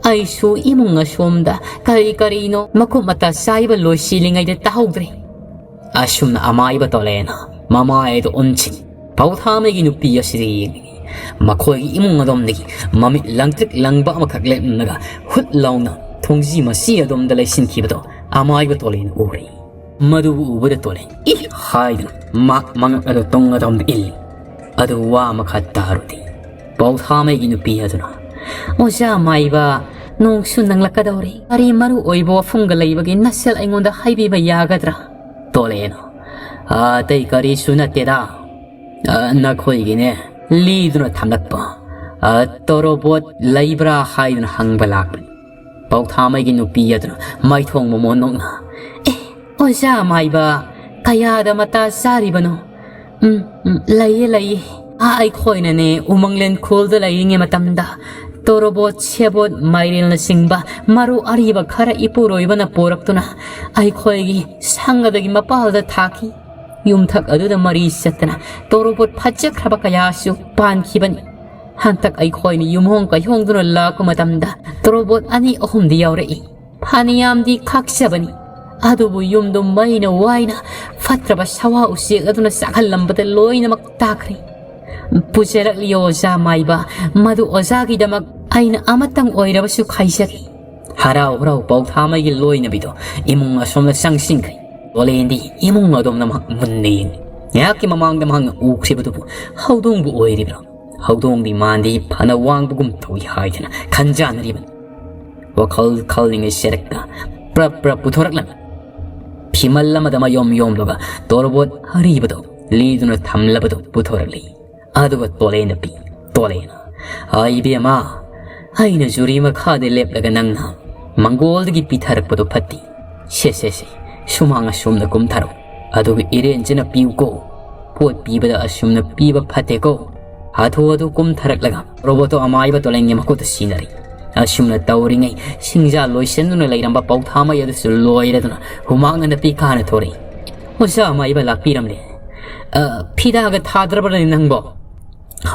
ꯑꯩꯁꯨ ꯏꯃꯨꯡ ꯑꯁꯣꯝꯗ ꯀꯔꯤ ꯀꯔꯤꯅꯣ ꯃꯀꯨꯞ ꯃꯇꯥ ꯆꯥꯏꯕ ꯂꯣꯏꯁꯤꯜꯂꯤꯉꯩꯗ ꯇꯥꯍꯧꯗ꯭ꯔꯦ꯫" ꯑꯁꯨꯝꯅ ꯑꯃꯥꯏꯕ ꯇꯣꯂꯦꯅ ꯃꯃꯥꯏ ꯑꯗꯨ ꯎꯟꯁꯤꯟ ꯄꯥꯎꯊꯥꯃꯩꯒꯤ ꯅꯨꯄꯤ ꯑꯁꯤꯗ ꯌꯦꯡꯂꯤ꯫ ꯃꯈꯣꯏꯒꯤ ꯏꯃꯨꯡ ꯑꯗꯣꯝꯗꯒꯤ ꯃꯃꯤꯠ ꯂꯪꯇ꯭ꯔꯤꯛ ꯂꯪꯕ ꯑꯃꯈꯛ ꯂꯦꯞꯂꯝꯂꯒ ꯍꯨꯠ ꯂꯥꯎꯅ ꯊꯣꯡꯖꯤ ꯃꯁꯤ ꯑꯗꯣꯝꯗ ꯂꯩꯁꯤꯟꯈꯤꯕꯗꯣ ꯑꯃꯥꯏꯕ ꯇꯣꯂꯦꯅ ꯎꯔꯤ꯫ ꯃꯗꯨꯕꯨ ꯎꯕꯗ ꯇꯣꯂꯦꯟ "ꯏ!" ꯍꯥꯏꯗꯨꯅ ꯃꯍꯥꯛ ꯃꯉꯛ ꯑꯗꯨ ꯇꯨꯡ ꯑꯗꯣꯝꯗ ꯏꯜꯂꯤ꯫ ꯑꯗꯨ ꯋꯥ ꯑꯃꯈꯛ ꯇꯥꯔꯨꯗꯦ꯫ ꯄꯥꯎꯊꯥꯃꯩꯒꯤ ꯅꯨꯄꯤ ꯑꯗꯨꯅ, "ꯑꯣꯖꯥ ꯃꯥꯏꯕ, ꯅꯣꯡꯁꯨ ꯅꯪꯂꯛꯀꯗꯧꯔꯦ꯫ ꯀꯔꯤ ꯃꯔꯨ ꯑꯣꯏꯕ ꯋꯥꯐꯝꯒ ꯂꯩꯕꯒꯦ ꯅꯁꯦꯜ ꯑꯩꯉꯣꯟꯗ ꯍꯥꯏꯕꯤꯕ ꯌꯥꯒꯗ꯭ꯔꯥ?" ꯇꯣꯂꯦꯅ, "ꯑꯇꯩ ꯀꯔꯤꯁꯨ ꯅꯠꯇꯦꯗ꯫ ꯑ, ꯅꯈꯣꯏꯒꯤꯅꯦ ꯂꯤꯗꯨꯅ ꯊꯝꯂꯛꯄ, ꯑ, ꯇꯣꯔꯣꯕꯣꯠ ꯂꯩꯕ꯭ꯔꯥ ꯍꯥꯏꯗꯨꯅ ꯍꯪꯕ ꯂꯥꯛꯄꯅꯤ꯫" ꯄꯥꯎꯊꯥꯃꯩꯒꯤ ꯅꯨꯄꯤ ꯑꯗꯨꯅ ꯃꯥꯏꯊꯣꯡ ꯃꯃꯣꯟ ꯅꯣꯛꯅ, "ꯑꯦ, ꯑꯣꯖꯥ ꯃꯥꯏꯕ, ꯀꯌꯥꯗ ꯃꯇꯥ ꯆꯥꯔꯤꯕꯅꯣ?" "ꯎꯝ, ꯎꯝ, ꯂꯩꯌꯦ, ꯂꯩꯌꯦ꯫ ꯑꯥ, ꯑꯩꯈꯣꯏꯅꯅꯦ ꯎꯃꯪꯂꯦꯟ ꯈꯨꯜꯗ ꯂꯩꯔꯤꯉꯩ ꯃꯇꯝꯗ ꯇꯣꯔꯣꯕꯣꯠ, ꯁꯦꯕꯣꯠ, ꯃꯥꯏꯔꯦꯜꯅꯆꯤꯡꯕ ꯃꯔꯨ ꯑꯔꯤꯕ ꯈꯔ ꯏꯄꯨꯔꯣꯏꯕꯅ ꯄꯨꯔꯛꯇꯨꯅ ꯑꯩꯈꯣꯏꯒꯤ ꯁꯪ ꯑꯗꯨꯒꯤ ꯃꯄꯥꯜꯗ ꯊꯥꯈꯤ꯫ ꯌꯨꯝꯊꯛ ꯑꯗꯨꯗ ꯃꯔꯤ ꯆꯠꯇꯅ ꯇꯣꯔꯣꯕꯣꯠ ꯐꯖꯈ꯭ꯔꯕ ꯀꯌꯥꯁꯨ ꯄꯥꯟꯈꯤꯕꯅꯤ꯫ ꯍꯟꯗꯛ ꯑꯩꯈꯣꯏꯅ ꯌꯨꯝꯍꯣꯡ ꯀꯩꯍꯣꯡꯗꯨꯅ ꯂꯥꯛꯄ ꯃꯇꯝꯗ ꯇꯣꯔꯣꯕꯣꯠ ꯑꯅꯤ ꯑꯍꯨꯝꯗꯤ ꯌꯥꯎꯔꯛꯏ꯫ ꯐꯅꯌꯥꯝꯗꯤ ꯈꯥꯛꯆꯕꯅꯤ꯫ ꯑꯗꯨꯕꯨ ꯌꯨꯝꯗꯨ ꯃꯩꯅ ꯋꯥꯏꯅ ꯐꯠꯇ꯭ꯔꯕ ꯁꯋꯥ ꯎꯆꯦꯛ ꯑꯗꯨꯅ ꯆꯥꯛꯍꯜꯂꯝꯕꯗ ꯂꯣꯏꯅꯃꯛ ꯇꯥꯈ꯭ꯔꯦ꯫ "ꯄꯨꯖꯔꯛꯂꯤꯌꯣ ꯑꯣꯖꯥ ꯃꯥꯏꯕ, ꯃꯗꯨ ꯑꯣꯖꯥꯒꯤꯗꯃꯛ ꯑꯩꯅ ꯑꯃꯇꯪ ꯑꯣꯏꯔꯕꯁꯨ ꯈꯥꯏꯖꯒꯦ"꯫ ꯍꯔꯥꯎ ꯍꯔꯥꯎ ꯄꯥꯎꯊꯥꯃꯩꯒꯤ ꯂꯣꯏꯅꯕꯤꯗꯣ ꯏꯃꯨꯡ ꯑꯁꯣꯝꯗ ꯆꯪꯁꯤꯟꯈ꯭ꯔꯦ꯫ ꯇꯣꯂꯦꯟꯗꯤ ꯏꯃꯨꯡ ꯑꯗꯣꯝꯗ ꯃꯍꯥꯛ ꯃꯨꯟꯅ ꯌꯦꯡꯂꯤ꯫ ꯉꯥꯏꯍꯥꯛꯀꯤ ꯃꯃꯥꯡꯗ ꯃꯍꯥꯛꯅ ꯎꯈ꯭ꯔꯤꯕꯗꯨꯕꯨ ꯍꯧꯗꯣꯡꯕꯨ ꯑꯣꯏꯔꯤꯕ꯭ꯔꯥ? ꯍꯧꯗꯣꯡꯗꯤ ꯃꯥꯟꯗꯦ, ꯐꯅ ꯋꯥꯡꯕꯒꯨꯝ ꯇꯧꯏ ꯍꯥꯏꯗꯅ ꯈꯟꯖꯥꯟꯅꯔꯤꯕꯅꯤ꯫ ꯋꯥꯈꯜ ꯈꯜꯂꯤꯉꯩ ꯁꯦꯔꯛꯇ ꯄ꯭ꯔꯞ ꯄ꯭ꯔꯞ ꯄꯨꯊꯣꯔꯛꯂꯝꯃꯤ꯫ ꯐꯤꯃꯜ ꯑꯃꯗ ꯃꯌꯣꯝ ꯌꯣꯝꯂꯒ ꯇꯣꯔꯕꯣꯠ ꯑꯔꯤꯕꯗꯣ ꯂꯤꯗꯨꯅ ꯊꯝꯂꯕꯗꯨ ꯄꯨꯊꯣꯔꯛꯂꯤ꯫ ꯑꯗꯨꯒ ꯇꯣꯂꯦꯟꯗ ꯄꯤ꯫ ꯇꯣꯂꯦꯟꯅ, "ꯑ, ꯏꯕꯦꯝꯃ, ꯑꯩꯅ ꯖꯨꯔꯤ ꯃꯈꯥꯗ ꯂꯦꯞꯂꯒ ꯅꯪꯅ ꯃꯪꯒꯣꯜꯗꯒꯤ ꯄꯤꯊꯔꯛꯄꯗꯣ ꯐꯠꯇꯦ꯫ ꯁꯦ, ꯁꯦ, ꯁꯦ, ꯁꯨꯃꯥꯡ ꯑꯁꯣꯝꯗ ꯀꯨꯝꯊꯔꯣ꯫ ꯑꯗꯨꯒ ꯏꯔꯦꯟꯖꯅ ꯄꯤꯌꯨꯀꯣ꯫ ꯄꯣꯠ ꯄꯤꯕꯗ ꯑꯁꯨꯝꯅ ꯄꯤꯕ ꯐꯠꯇꯦꯀꯣ"꯫ ꯍꯥꯊꯨ ꯍꯥꯊꯨ ꯀꯨꯝꯊꯔꯛꯂꯒ ꯔꯣꯕꯣꯠꯇꯣ ꯑꯃꯥꯏꯕ ꯇꯣꯂꯦꯟꯒꯤ ꯃꯈꯨꯠꯇ ꯁꯤꯟꯅꯔꯦ꯫ ꯑꯁꯨꯝꯅ ꯇꯧꯔꯤꯉꯩ ꯁꯤꯡꯖꯥ ꯂꯣꯏꯁꯤꯟꯗꯨꯅ ꯂꯩꯔꯝꯕ ꯄꯧꯊꯥꯃꯩ ꯑꯗꯨꯁꯨ ꯂꯣꯏꯔꯗꯨꯅ ꯍꯨꯃꯥꯡ ꯑꯅꯞꯄꯤ ꯀꯥꯅ ꯊꯣꯔꯛꯏ꯫ "ꯑꯣꯖꯥ ꯑꯃꯥꯏꯕ ꯂꯥꯛꯄꯤꯔꯝꯂꯦ꯫ ꯑ, ꯐꯤꯗꯥꯒ ꯊꯥꯗ꯭ꯔꯕꯅꯦ ꯅꯪꯕꯣ?"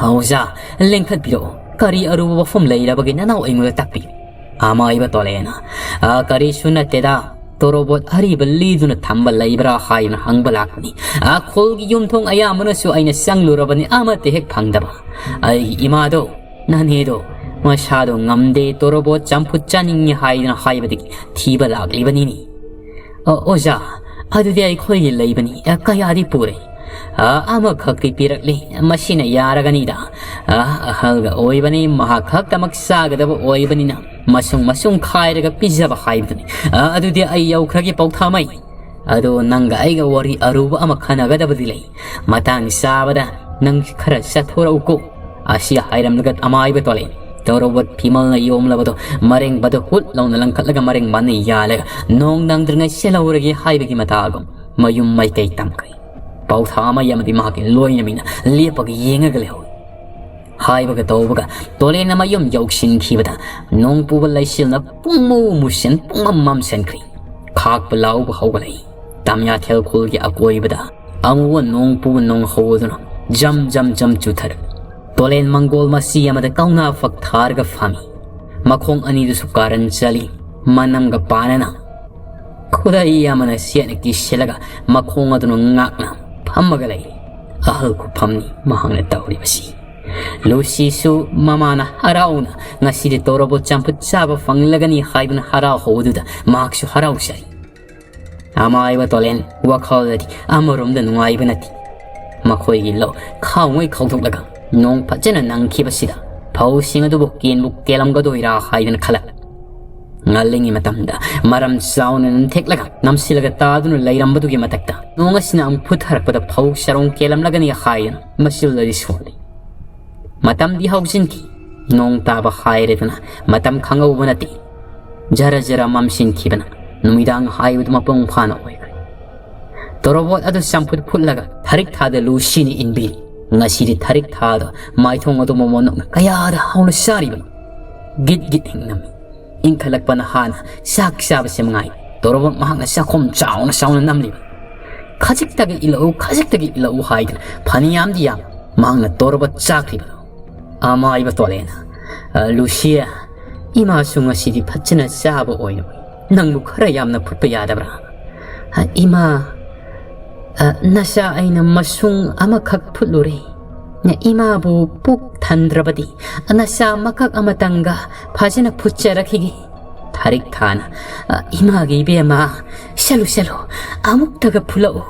"ꯑꯣꯖꯥ, ꯂꯦꯡꯈꯠꯄꯤꯔꯛꯑꯣ꯫ ꯀꯔꯤ ꯑꯔꯨꯕ ꯋꯥꯐꯝ ꯂꯩꯔꯕꯒꯦ ꯅꯅꯥꯎ ꯑꯩꯉꯣꯟꯗ ꯇꯥꯛꯄꯤꯌꯨ"꯫ ꯑꯃꯥꯏꯕ ꯇꯣꯂꯦꯟꯅ, "ꯑ, ꯀꯔꯤꯁꯨ ꯅꯠꯇꯦꯗ꯫ ꯇꯣꯔꯣꯕꯣꯠ ꯑꯔꯤꯕ ꯂꯤꯗꯨꯅ ꯊꯝꯕ ꯂꯩꯕ꯭ꯔꯥ ꯍꯥꯏꯅ ꯍꯪꯕ ꯂꯥꯛꯄꯅꯤ꯫ ꯑ, ꯈꯨꯜꯒꯤ ꯌꯨꯝꯊꯣꯡ ꯑꯌꯥꯝꯕꯅꯁꯨ ꯑꯩꯅ ꯆꯪꯂꯨꯔꯕꯅꯤ, ꯑꯃꯠꯇ ꯍꯦꯛ ꯐꯪꯗꯕ꯫ ꯑꯩꯒꯤ ꯏꯃꯥꯗꯣ, ꯅꯅꯦꯗꯣ, ꯃꯁꯥꯗꯣ ꯉꯝꯗꯦ, ꯇꯣꯔꯣꯕꯣꯠ ꯆꯝꯐꯨꯠ ꯆꯥꯅꯤꯡꯉꯤ ꯍꯥꯏꯗꯨꯅ ꯍꯥꯏꯕꯗꯒꯤ ꯊꯤꯕ ꯂꯥꯛꯂꯤꯕꯅꯤꯅꯦ"꯫ "ꯑ, ꯑꯣꯖꯥ, ꯑꯗꯨꯗꯤ ꯑꯩꯈꯣꯏꯒꯤ ꯂꯩꯕꯅꯤ꯫ ꯑ, ꯀꯌꯥꯗꯤ ꯄꯨꯔꯦ?" "ꯑ, ꯑꯃꯈꯛꯇꯤ ꯄꯤꯔꯛꯂꯤ꯫ ꯃꯁꯤꯅ ꯌꯥꯔꯒꯅꯤꯗ꯫ ꯑ, ꯑꯍꯜꯒ ꯑꯣꯏꯕꯅꯤ, ꯃꯍꯥꯛ ꯈꯛꯇꯃꯛ ꯆꯥꯒꯗꯕ ꯑꯣꯏꯕꯅꯤꯅ ꯃꯁꯨꯡ ꯃꯁꯨꯡ ꯈꯥꯏꯔꯒ ꯄꯤꯖꯕ ꯍꯥꯏꯕꯗꯨꯅꯤ꯫ ꯑ, ꯑꯗꯨꯗꯤ ꯑꯩ ꯌꯧꯈ꯭ꯔꯒꯦ ꯄꯧꯊꯥꯃꯩ꯫ ꯑꯗꯣ ꯅꯪꯒ ꯑꯩꯒ ꯋꯥꯔꯤ ꯑꯔꯨꯕ ꯑꯃ ꯈꯟꯅꯒꯗꯕꯗꯤ ꯂꯩ꯫ ꯃꯇꯥꯡ ꯆꯥꯕꯗ ꯅꯪ ꯈꯔ ꯆꯠꯊꯣꯔꯛꯎꯀꯣ"꯫ ꯑꯁꯤ ꯍꯥꯏꯔꯝꯂꯒ ꯑꯃꯥꯏꯕ ꯇꯣꯂꯦꯟ ꯇꯣꯔꯣꯕꯣꯠ ꯐꯤꯃꯜꯅ ꯌꯣꯝꯂꯕꯗꯣ ꯃꯔꯦꯡꯕꯗ ꯍꯨꯠ ꯂꯥꯎꯅ ꯂꯪꯈꯠꯂꯒ ꯃꯔꯦꯡ ꯃꯥꯅ ꯌꯥꯜꯂꯒ ꯅꯣꯡ ꯅꯪꯗ꯭ꯔꯤꯉꯩ ꯆꯦꯜꯍꯧꯔꯒꯦ ꯍꯥꯏꯕꯒꯤ ꯃꯇꯥꯒꯨꯝ ꯃꯌꯨꯝ ꯃꯥꯏꯀꯩ ꯇꯝꯈ꯭ꯔꯦ꯫ ꯄꯧꯊꯥꯃꯩ ꯑꯃꯗꯤ ꯃꯍꯥꯛꯀꯤ ꯂꯣꯏꯅꯕꯤꯅ ꯂꯦꯞꯄꯒ ꯌꯦꯡꯉꯒ ꯂꯩꯍꯧꯏ꯫ ꯍꯥꯏꯕꯒ ꯇꯧꯕꯒ ꯇꯣꯂꯦꯟꯅ ꯃꯌꯨꯝ ꯌꯧꯁꯤꯟꯈꯤꯕꯗ ꯅꯣꯡ ꯄꯨꯕ ꯂꯩꯆꯤꯜꯅ ꯄꯨꯡꯃꯨ ꯃꯨꯁꯤꯟ ꯄꯨꯡꯃꯝ ꯃꯝꯁꯤꯟꯈ꯭ꯔꯦ꯫ ꯈꯥꯛꯄ ꯂꯥꯎꯕ ꯍꯧꯒꯠꯂꯛꯏ꯫ ꯇꯥꯃꯤꯌꯥꯊꯦꯜ ꯈꯨꯜꯒꯤ ꯑꯀꯣꯏꯕꯗ ꯑꯃꯨꯕ ꯅꯣꯡ ꯄꯨꯕ ꯅꯣꯡ ꯍꯧꯗꯨꯅ ꯖꯝ ꯖꯝ ꯖꯝ ꯆꯨꯊꯔꯛꯏ꯫ ꯇꯣꯂꯦꯟ ꯃꯪꯒꯣꯜ ꯃꯆꯤ ꯑꯃꯗ ꯀꯧꯅꯥ ꯐꯛ ꯊꯥꯔꯒ ꯐꯝꯃꯤ꯫ ꯃꯈꯣꯡ ꯑꯅꯤꯗꯨꯁꯨ ꯀꯥꯔꯟ ꯆꯠꯂꯤ꯫ ꯃꯅꯝꯒ ꯄꯥꯅꯅ ꯈꯨꯗꯩ ꯑꯃꯅ ꯁꯦꯠꯅ ꯀꯤꯁꯤꯜꯂꯒ ꯃꯈꯣꯡ ꯑꯗꯨꯅ ꯉꯥꯛꯅ ꯐꯝꯃꯒ ꯂꯩꯔꯤ꯫ ꯑꯍꯜ ꯈꯨꯐꯝꯅꯤ ꯃꯍꯥꯛꯅ ꯇꯧꯔꯤꯕꯁꯤ꯫ ꯂꯨꯁꯤꯁꯨ ꯃꯃꯥꯅ ꯍꯔꯥꯎꯅ ꯉꯁꯤꯗꯤ ꯇꯣꯔꯣꯕꯣꯠ ꯆꯝꯐꯨꯠ ꯆꯥꯕ ꯐꯪꯂꯒꯅꯤ ꯍꯥꯏꯗꯨꯅ ꯍꯔꯥꯎ ꯍꯧꯕꯗꯨꯗ ꯃꯍꯥꯛꯁꯨ ꯍꯔꯥꯎꯖꯔꯤ꯫ ꯑꯃꯥꯏꯕ ꯇꯣꯂꯦꯟ ꯋꯥꯈꯜꯗꯗꯤ ꯑꯃꯔꯣꯝꯗ ꯅꯨꯡꯉꯥꯏꯕ ꯅꯠꯇꯦ꯫ ꯃꯈꯣꯏꯒꯤ ꯂꯧ ꯈꯥꯎꯉꯩ ꯈꯥꯎꯗꯣꯛꯂꯒ ꯅꯣꯡ ꯐꯖꯅ ꯅꯪꯈꯤꯕꯁꯤꯗ ꯐꯧꯁꯤꯡ ꯑꯗꯨꯕꯨ ꯀꯦꯟꯕꯨ ꯀꯦꯜꯂꯝꯒꯗꯣꯏꯔꯥ ꯍꯥꯏꯗꯅ ꯈꯜꯂꯛ꯫ ꯉꯜꯂꯤꯉꯩ ꯃꯇꯝꯗ ꯃꯔꯝ ꯆꯥꯎꯅ ꯅꯝꯊꯦꯛꯂꯒ ꯅꯝꯁꯤꯜꯂꯒ ꯇꯥꯗꯨꯅ ꯂꯩꯔꯝꯕꯗꯨꯒꯤ ꯃꯊꯛꯇ ꯅꯣꯡ ꯑꯁꯤꯅ ꯑꯃꯨꯛ ꯐꯨꯠꯊꯔꯛꯄꯗ ꯐꯧ ꯆꯔꯣꯡ ꯀꯦꯜꯂꯝꯂꯒꯅꯤ ꯍꯥꯏꯗꯅ ꯃꯆꯤꯜꯗꯗꯤ ꯁꯣꯜꯂꯤ꯫ ꯃꯇꯝꯗꯤ ꯍꯧꯖꯤꯟꯈꯤ꯫ ꯅꯣꯡ ꯇꯥꯕ ꯍꯥꯏꯔꯦꯗꯅ ꯃꯇꯝ ꯈꯪꯍꯧꯕ ꯅꯠꯇꯦ꯫ ꯖꯔ ꯖꯔ ꯃꯝꯁꯤꯟꯈꯤꯕꯅ ꯅꯨꯃꯤꯗꯥꯡ ꯍꯥꯏꯕꯗꯨ ꯃꯄꯨꯡ ꯐꯥꯅ ꯑꯣꯏꯈ꯭ꯔꯦ꯫ ꯇꯣꯔꯣꯕꯣꯠ ꯑꯗꯨ ꯆꯝꯐꯨꯠ ꯐꯨꯠꯂꯒ ꯊꯔꯤꯛ ꯊꯥꯗ ꯂꯨꯁꯤꯅ ꯏꯟꯕꯤꯔꯤ꯫ ꯉꯁꯤꯗꯤ ꯊꯔꯤꯛ ꯊꯥꯗ ꯃꯥꯏꯊꯣꯡ ꯑꯗꯨ ꯃꯃꯣꯟ ꯅꯣꯛꯅ ꯀꯌꯥꯗ ꯍꯥꯎꯅ ꯆꯥꯔꯤꯕꯅꯣ꯫ ꯒꯤꯠ ꯒꯤꯠ ꯍꯤꯡꯅꯝꯃꯤ꯫ ꯏꯪꯈꯠꯂꯛꯄꯅ ꯍꯥꯟꯅ ꯆꯥꯛ ꯆꯥꯕꯁꯦ ꯃꯉꯥꯏ꯫ ꯇꯣꯔꯣꯕꯣꯠ ꯃꯍꯥꯛꯅ ꯆꯥꯛꯈꯣꯝ ꯆꯥꯎꯅ ꯆꯥꯎꯅ ꯅꯝꯂꯤꯕ꯫ "ꯈꯖꯤꯛꯇꯒꯤ ꯏꯜꯂꯛꯎ, ꯈꯖꯤꯛꯇꯒꯤ ꯏꯜꯂꯛꯎ" ꯍꯥꯏꯗꯅ ꯐꯅꯌꯥꯝꯗꯤ ꯌꯥꯝ ꯃꯍꯥꯛꯅ ꯇꯣꯔꯣꯕꯣꯠ ꯆꯥꯈ꯭ꯔꯤꯕꯗꯣ꯫ ꯑꯃꯥꯏꯕ ꯇꯣꯂꯦꯅ, "ꯑ, ꯂꯨꯁꯤꯌꯥ, ꯏꯃꯥꯁꯨ ꯉꯁꯤꯗꯤ ꯐꯖꯅ ꯆꯥꯕ ꯑꯣꯏꯅ ꯅꯪꯕꯨ ꯈꯔ ꯌꯥꯝꯅ ꯐꯨꯠꯄ ꯌꯥꯗꯕ꯭ꯔꯥ?" "ꯑ, ꯏꯃꯥ, ꯑ, ꯅꯆꯥ ꯑꯩꯅ ꯃꯁꯨꯡ ꯑꯃꯈꯛ ꯐꯨꯠꯂꯨꯔꯦ꯫ ꯏꯃꯥꯕꯨ ꯄꯨꯛ ꯊꯟꯗ꯭ꯔꯕꯗꯤ ꯅꯆꯥ ꯃꯀꯛ ꯑꯃꯇꯪꯒ ꯐꯖꯅ ꯐꯨꯠꯆꯔꯛꯈꯤꯒꯦ꯫" ꯊꯥꯔꯤꯛ ꯊꯥꯅ, "ꯑ, ꯏꯃꯥꯒꯤ ꯏꯕꯦꯝꯃ, ꯆꯠꯂꯨ, ꯆꯠꯂꯨ, ꯑꯃꯨꯛꯇꯒ ꯐꯨꯠꯂꯛꯎ꯫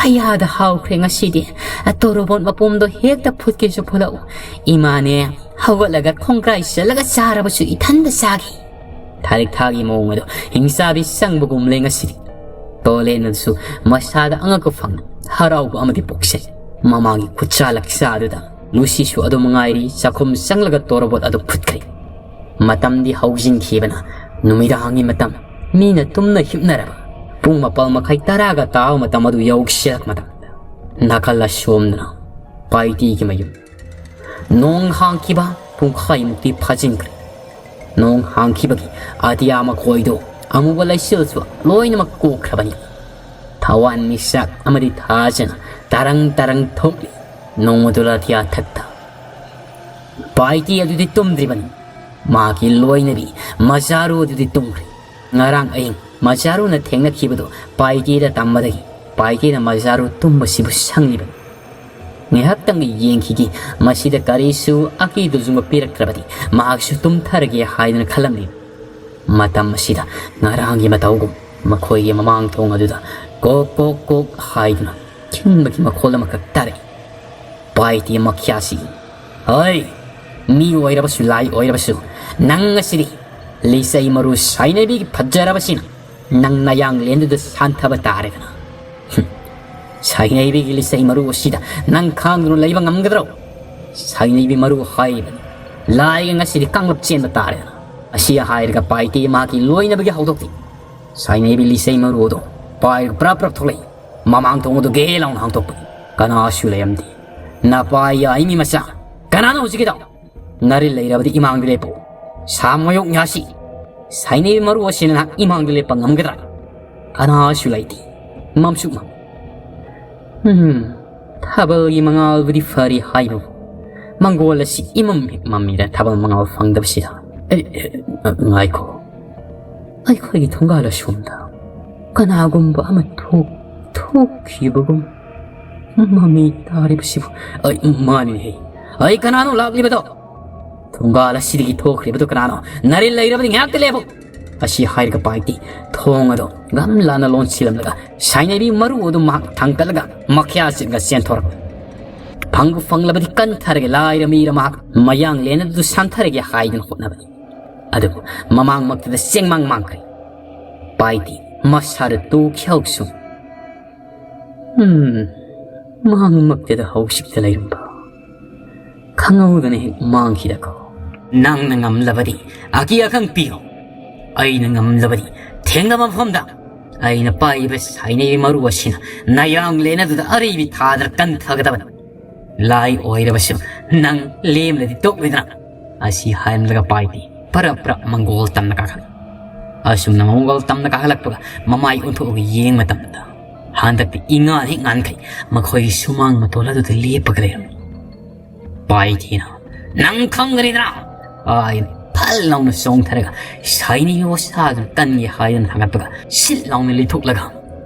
ꯀꯌꯥꯗ ꯍꯥꯎꯈ꯭ꯔꯦ ꯉꯁꯤꯗꯤ꯫ ꯑ, ꯇꯣꯔꯣꯕꯣꯠ ꯃꯄꯣꯝꯗꯣ ꯍꯦꯛꯇ ꯐꯨꯠꯀꯦꯁꯨ ꯐꯨꯠꯂꯛꯎ꯫ ꯏꯃꯥꯅꯦ, ꯍꯧꯒꯠꯂꯒ ꯈꯣꯡꯒ꯭ꯔꯥꯏ ꯆꯜꯂꯒ ꯆꯥꯔꯕꯁꯨ ꯏꯊꯟꯗ ꯆꯥꯒꯦ꯫" ꯊꯥꯔꯤꯛ ꯊꯥꯒꯤ ꯃꯑꯣꯡ ꯑꯗꯣ ꯍꯤꯡꯆꯥꯕꯤ ꯆꯪꯕꯒꯨꯝꯂꯦ ꯉꯁꯤꯗꯤ꯫ ꯇꯣꯂꯦꯟ ꯑꯗꯨꯁꯨ ꯃꯁꯥꯗ ꯑꯉꯛꯄ ꯐꯪꯅ ꯍꯔꯥꯎꯕ ꯑꯃꯗꯤ ꯄꯣꯛꯆꯩ꯫ ꯃꯃꯥꯒꯤ ꯈꯨꯠꯁꯥ ꯂꯛꯁꯥ ꯑꯗꯨꯗ ꯂꯨꯁꯤꯁꯨ ꯑꯗꯨꯝ ꯉꯥꯏꯔꯤ, ꯆꯥꯛꯈꯨꯝ ꯆꯪꯂꯒ ꯇꯣꯔꯣꯕꯣꯠ ꯑꯗꯨ ꯐꯨꯠꯈ꯭ꯔꯦ꯫ ꯃꯇꯝꯗꯤ ꯍꯧꯖꯤꯟꯈꯤꯕꯅ ꯅꯨꯃꯤꯗꯥꯡꯒꯤ ꯃꯇꯝ, ꯃꯤꯅ ꯇꯨꯝꯅ ꯍꯤꯞꯅꯔꯕ ꯄꯨꯡ ꯃꯥꯄꯜ ꯃꯈꯥꯏ ꯇꯔꯥꯒ ꯇꯥꯕ ꯃꯇꯝ ꯑꯗꯨ ꯌꯧꯁꯤꯜꯂꯛ ꯃꯇꯝꯗ ꯅꯥꯀꯜ ꯑꯁꯣꯝꯗꯅ ꯄꯥꯏꯇꯤꯒꯤ ꯃꯌꯨꯝ꯫ ꯅꯣꯡ ꯍꯥꯡꯈꯤꯕ ꯄꯨꯡꯈꯥꯏꯃꯨꯛꯇꯤ ꯐꯥꯖꯤꯟꯈ꯭ꯔꯦ꯫ ꯅꯣꯡ ꯍꯥꯡꯈꯤꯕꯒꯤ ꯑꯇꯤꯌꯥ ꯃꯈꯣꯏꯗꯣ ꯑꯃꯨꯕ ꯂꯩꯆꯤꯜꯁꯨ ꯂꯣꯏꯅꯃꯛ ꯀꯣꯛꯈ꯭ꯔꯕꯅꯤ꯫ ꯊꯋꯥꯟ ꯃꯤꯆꯥꯛ ꯑꯃꯗꯤ ꯊꯥꯖꯅ ꯇꯔꯪ ꯇꯔꯪ ꯊꯣꯛꯂꯤ꯫ ꯅꯣꯡꯃꯗꯣꯜ ꯑꯇꯤꯌꯥ ꯊꯛꯇ ꯄꯥꯏꯇꯤ ꯑꯗꯨꯗꯤ ꯇꯨꯝꯗ꯭ꯔꯤꯕꯅꯤ꯫ ꯃꯍꯥꯛꯀꯤ ꯂꯣꯏꯅꯕꯤ ꯃꯆꯥꯔꯨ ꯑꯗꯨꯗꯤ ꯇꯨꯝꯈ꯭ꯔꯦ꯫ ꯉꯔꯥꯡ ꯑꯍꯤꯡ ꯃꯖꯥꯔꯨꯅ ꯊꯦꯡꯅꯈꯤꯕꯗꯨ ꯄꯥꯏꯇꯦꯗ ꯇꯝꯕꯗꯒꯤ ꯄꯥꯏꯇꯦꯅ ꯃꯖꯥꯔꯨ ꯇꯨꯝꯕꯁꯤꯕꯨ ꯁꯪꯂꯤꯕꯅꯤ꯫ ꯉꯥꯏꯍꯥꯛꯇꯪꯒ ꯌꯦꯡꯈꯤꯒꯦ, ꯃꯁꯤꯗ ꯀꯔꯤꯁꯨ ꯑꯀꯤꯗꯨꯖꯨꯡꯕ ꯄꯤꯔꯛꯇ꯭ꯔꯕꯗꯤ ꯃꯍꯥꯛꯁꯨ ꯇꯨꯝꯊꯔꯒꯦ ꯍꯥꯏꯗꯨꯅ ꯈꯜꯂꯝꯂꯤ꯫ ꯃꯇꯝ ꯑꯁꯤꯗ ꯉꯔꯥꯡꯒꯤ ꯃꯇꯧꯒꯨꯝ ꯃꯈꯣꯏꯒꯤ ꯃꯃꯥꯡ ꯊꯣꯡ ꯑꯗꯨꯗ ꯀꯣꯛ ꯀꯣꯛ ꯀꯣꯛ ꯍꯥꯏꯗꯨꯅ ꯈꯤꯡꯕꯒꯤ ꯃꯈꯣꯜ ꯑꯃꯈꯛ ꯇꯥꯔꯛꯏ꯫ ꯄꯥꯏꯇꯦ ꯃꯈ꯭ꯌꯥꯁꯤ, "ꯍꯣꯏ, ꯃꯤ ꯑꯣꯏꯔꯕꯁꯨ ꯂꯥꯏ ꯑꯣꯏꯔꯕꯁꯨ, ꯅꯪ ꯑꯁꯤꯗꯤ ꯂꯤꯆꯩ ꯃꯔꯨ ꯁꯥꯏꯅꯕꯤꯒꯤ ꯐꯖꯔꯕꯁꯤꯅ ꯅꯪ ꯅꯌꯥꯡꯂꯦꯟꯗꯨꯗ ꯁꯥꯟꯊꯕ ꯇꯥꯔꯦꯗꯅ꯫ ꯍꯨꯝ, ꯁꯥꯏꯅꯩꯕꯤꯒꯤ ꯂꯤꯆꯩ ꯃꯔꯨ ꯑꯁꯤꯗ ꯅꯪ ꯈꯥꯡꯗꯨꯅ ꯂꯩꯕ ꯉꯝꯒꯗ꯭ꯔꯣ? ꯁꯥꯏꯅꯩꯕꯤ ꯃꯔꯨ ꯍꯥꯏꯔꯤꯕꯅꯤ ꯂꯥꯏꯒ ꯉꯁꯤꯗꯤ ꯀꯥꯡꯂꯨꯞ ꯆꯦꯟꯕ ꯇꯥꯔꯦꯗꯅ"꯫ ꯑꯁꯤ ꯍꯥꯏꯔꯒ ꯄꯥꯏꯇꯦ ꯃꯍꯥꯛꯀꯤ ꯂꯣꯏꯅꯕꯒꯤ ꯍꯧꯗꯣꯛꯇꯤ ꯁꯥꯏꯅꯩꯕꯤ ꯂꯤꯆꯩ ꯃꯔꯨ ꯑꯗꯨ ꯄꯥꯏꯔꯒ ꯄ꯭ꯔꯞ ꯄ꯭ꯔꯞ ꯊꯣꯛꯂꯛꯏ꯫ ꯃꯃꯥꯡ ꯊꯣꯡ ꯑꯗꯨ ꯒꯦ ꯂꯥꯎꯅ ꯍꯥꯡꯗꯣꯛꯄꯅꯤ꯫ ꯀꯅꯥꯁꯨ ꯂꯩꯔꯝꯗꯦ꯫ "ꯅꯄꯥ ꯌꯥꯏ ꯃꯤ ꯃꯆꯥ, ꯀꯅꯥꯅꯣ ꯍꯧꯖꯤꯛꯀꯤꯗꯣ? ꯅꯔꯤꯜ ꯂꯩꯔꯕꯗꯤ ꯏꯃꯥꯡꯗ ꯂꯦꯞꯄꯨ꯫ ꯁꯥ ꯃꯌꯣꯛ ꯉꯥꯁꯤ ꯁꯥꯏꯅꯩ ꯃꯔꯨ ꯑꯁꯤꯅ ꯅꯍꯥꯛ ꯏꯃꯥꯡꯗ ꯂꯦꯞꯄ ꯉꯝꯒꯗ꯭ꯔꯥ? ꯀꯅꯥꯁꯨ ꯂꯩꯇꯦ꯫ ꯃꯝꯁꯨ ꯃꯝ꯫ ꯎꯝ, ꯊꯥꯕꯜꯒꯤ ꯃꯉꯥꯜꯕꯨꯗꯤ ꯐꯔꯤ ꯍꯥꯏꯕꯕꯨ, ꯃꯪꯒꯣꯜ ꯑꯁꯤ ꯏꯃꯝ ꯍꯦꯛ ꯃꯝꯃꯤꯗ ꯊꯥꯕꯜ ꯃꯉꯥꯜ ꯐꯪꯗꯕꯁꯤꯗ꯫ ꯑꯦ, ꯑꯦ, ꯉꯥꯏꯈꯣ꯫ ꯑꯩꯈꯣꯏꯒꯤ ꯊꯣꯡꯒꯥꯜ ꯑꯁꯣꯝꯗ ꯀꯅꯥꯒꯨꯝꯕ ꯑꯃ ꯊꯣꯛ-, ꯊꯣꯛꯈꯤꯕꯒꯨꯝ ꯃꯃꯤ ꯇꯥꯔꯤꯕꯁꯤꯕꯨ꯫ ꯑꯩ, ꯃꯥꯅꯤꯅꯦꯍꯦ꯫ ꯑꯩ, ꯀꯅꯥꯅꯣ ꯂꯥꯛꯂꯤꯕꯗꯣ? ꯊꯣꯡꯒꯥꯜ ꯑꯁꯤꯗꯒꯤ ꯊꯣꯛꯈ꯭ꯔꯤꯕꯗꯨ ꯀꯅꯥꯅꯣ? ꯅꯔꯤꯜ ꯂꯩꯔꯕꯗꯤ ꯉꯥꯏꯍꯥꯛꯇ ꯂꯦꯞꯄꯨ꯫ ꯑꯁꯤ ꯍꯥꯏꯔꯒ ꯄꯥꯏꯇꯤ ꯊꯣꯡ ꯑꯗꯨ ꯒꯝ ꯂꯥꯟꯅ ꯂꯣꯟꯁꯤꯜꯂꯝꯂꯒ ꯁꯥꯏꯅꯕꯤ ꯃꯔꯨ ꯑꯗꯨ ꯃꯍꯥꯛ ꯊꯥꯡꯒꯠꯂꯒ ꯃꯈ꯭ꯌꯥ ꯆꯤꯡꯒ ꯆꯦꯟꯊꯣꯔꯛꯄ꯫ ꯐꯪꯕꯨ ꯐꯪꯂꯕꯗꯤ ꯀꯟꯊꯔꯒ ꯂꯥꯏꯔ ꯃꯤꯔ ꯃꯍꯥꯛ ꯃꯌꯥꯡ ꯂꯦꯟ ꯑꯗꯨ ꯁꯥꯟꯊꯔꯒꯦ ꯍꯥꯏꯗꯨꯅ ꯍꯣꯠꯅꯕꯅꯤ꯫ ꯑꯗꯨꯕꯨ ꯃꯃꯥꯡꯃꯛꯇꯗ ꯆꯦꯡꯃꯥꯡ ꯃꯥꯡꯈ꯭ꯔꯦ꯫ ꯄꯥꯏꯗꯤ ꯃꯁꯥꯗ ꯇꯨꯈꯤ ꯍꯧꯁꯨ꯫ ꯎꯝ, ꯃꯥꯡꯃꯛꯇꯗ ꯍꯧꯖꯤꯛꯇ ꯂꯩꯔꯝꯕ꯫ ꯈꯪꯍꯧꯗꯅ ꯍꯦꯛ ꯃꯥꯡꯈꯤꯗꯀꯣ꯫ ꯅꯪꯅ ꯉꯝꯂꯕꯗꯤ ꯑꯀꯤ ꯑꯈꯪ ꯄꯤꯌꯨ꯫ ꯑꯩꯅ ꯉꯝꯂꯕꯗꯤ ꯊꯦꯡꯅꯕ ꯃꯐꯝꯗ ꯑꯩꯅ ꯄꯥꯏꯕ ꯁꯥꯏꯅꯩ ꯃꯔꯨ ꯑꯁꯤꯅ ꯅꯌꯥꯡ ꯂꯦꯟ ꯑꯗꯨꯗ ꯑꯔꯩꯕꯤ ꯊꯥꯗꯅ ꯀꯟꯊꯒꯗꯕꯅꯤ꯫ ꯂꯥꯏ ꯑꯣꯏꯔꯕꯁꯨ ꯅꯪ ꯂꯦꯝꯂꯗꯤ ꯇꯣꯛꯂꯣꯏꯗꯅ꯫ ꯑꯁꯤ ꯍꯥꯏꯔꯝꯂꯒ ꯄꯥꯏꯗꯤ ꯄꯔꯞ ꯄꯔꯞ ꯃꯪꯒꯣꯜ ꯇꯝꯅ ꯀꯥꯈꯠꯂꯤ꯫ ꯑꯁꯨꯝꯅ ꯃꯪꯒꯣꯜ ꯇꯝꯅ ꯀꯥꯈꯠꯂꯛꯄꯒ ꯃꯃꯥꯏ ꯑꯣꯟꯊꯣꯛꯑꯒ ꯌꯦꯡꯕ ꯃꯇꯝꯗ ꯍꯟꯗꯛꯇꯤ ꯏꯉꯥꯟ ꯍꯦꯛ ꯉꯥꯟꯈꯩ ꯃꯈꯣꯏꯒꯤ ꯁꯨꯃꯥꯡ ꯃꯇꯣꯜ ꯑꯗꯨꯗ ꯂꯦꯞꯄꯒ ꯂꯩꯔꯝꯃꯤ꯫ ꯄꯥꯏꯗꯤꯅ, "ꯅꯪ ꯈꯪꯒꯅꯤꯗꯅ?" ꯍꯥꯏꯅ ꯇꯜ ꯂꯥꯎꯅ ꯆꯣꯡꯊꯔꯒ ꯁꯥꯏꯅꯤꯡꯕ ꯃꯁꯥꯗꯨ ꯀꯟꯒꯦ ꯍꯥꯏꯗꯨꯅ ꯊꯥꯡꯒꯠꯄꯒ ꯁꯤꯠ ꯂꯥꯎꯅ ꯂꯩꯊꯣꯛꯂꯒ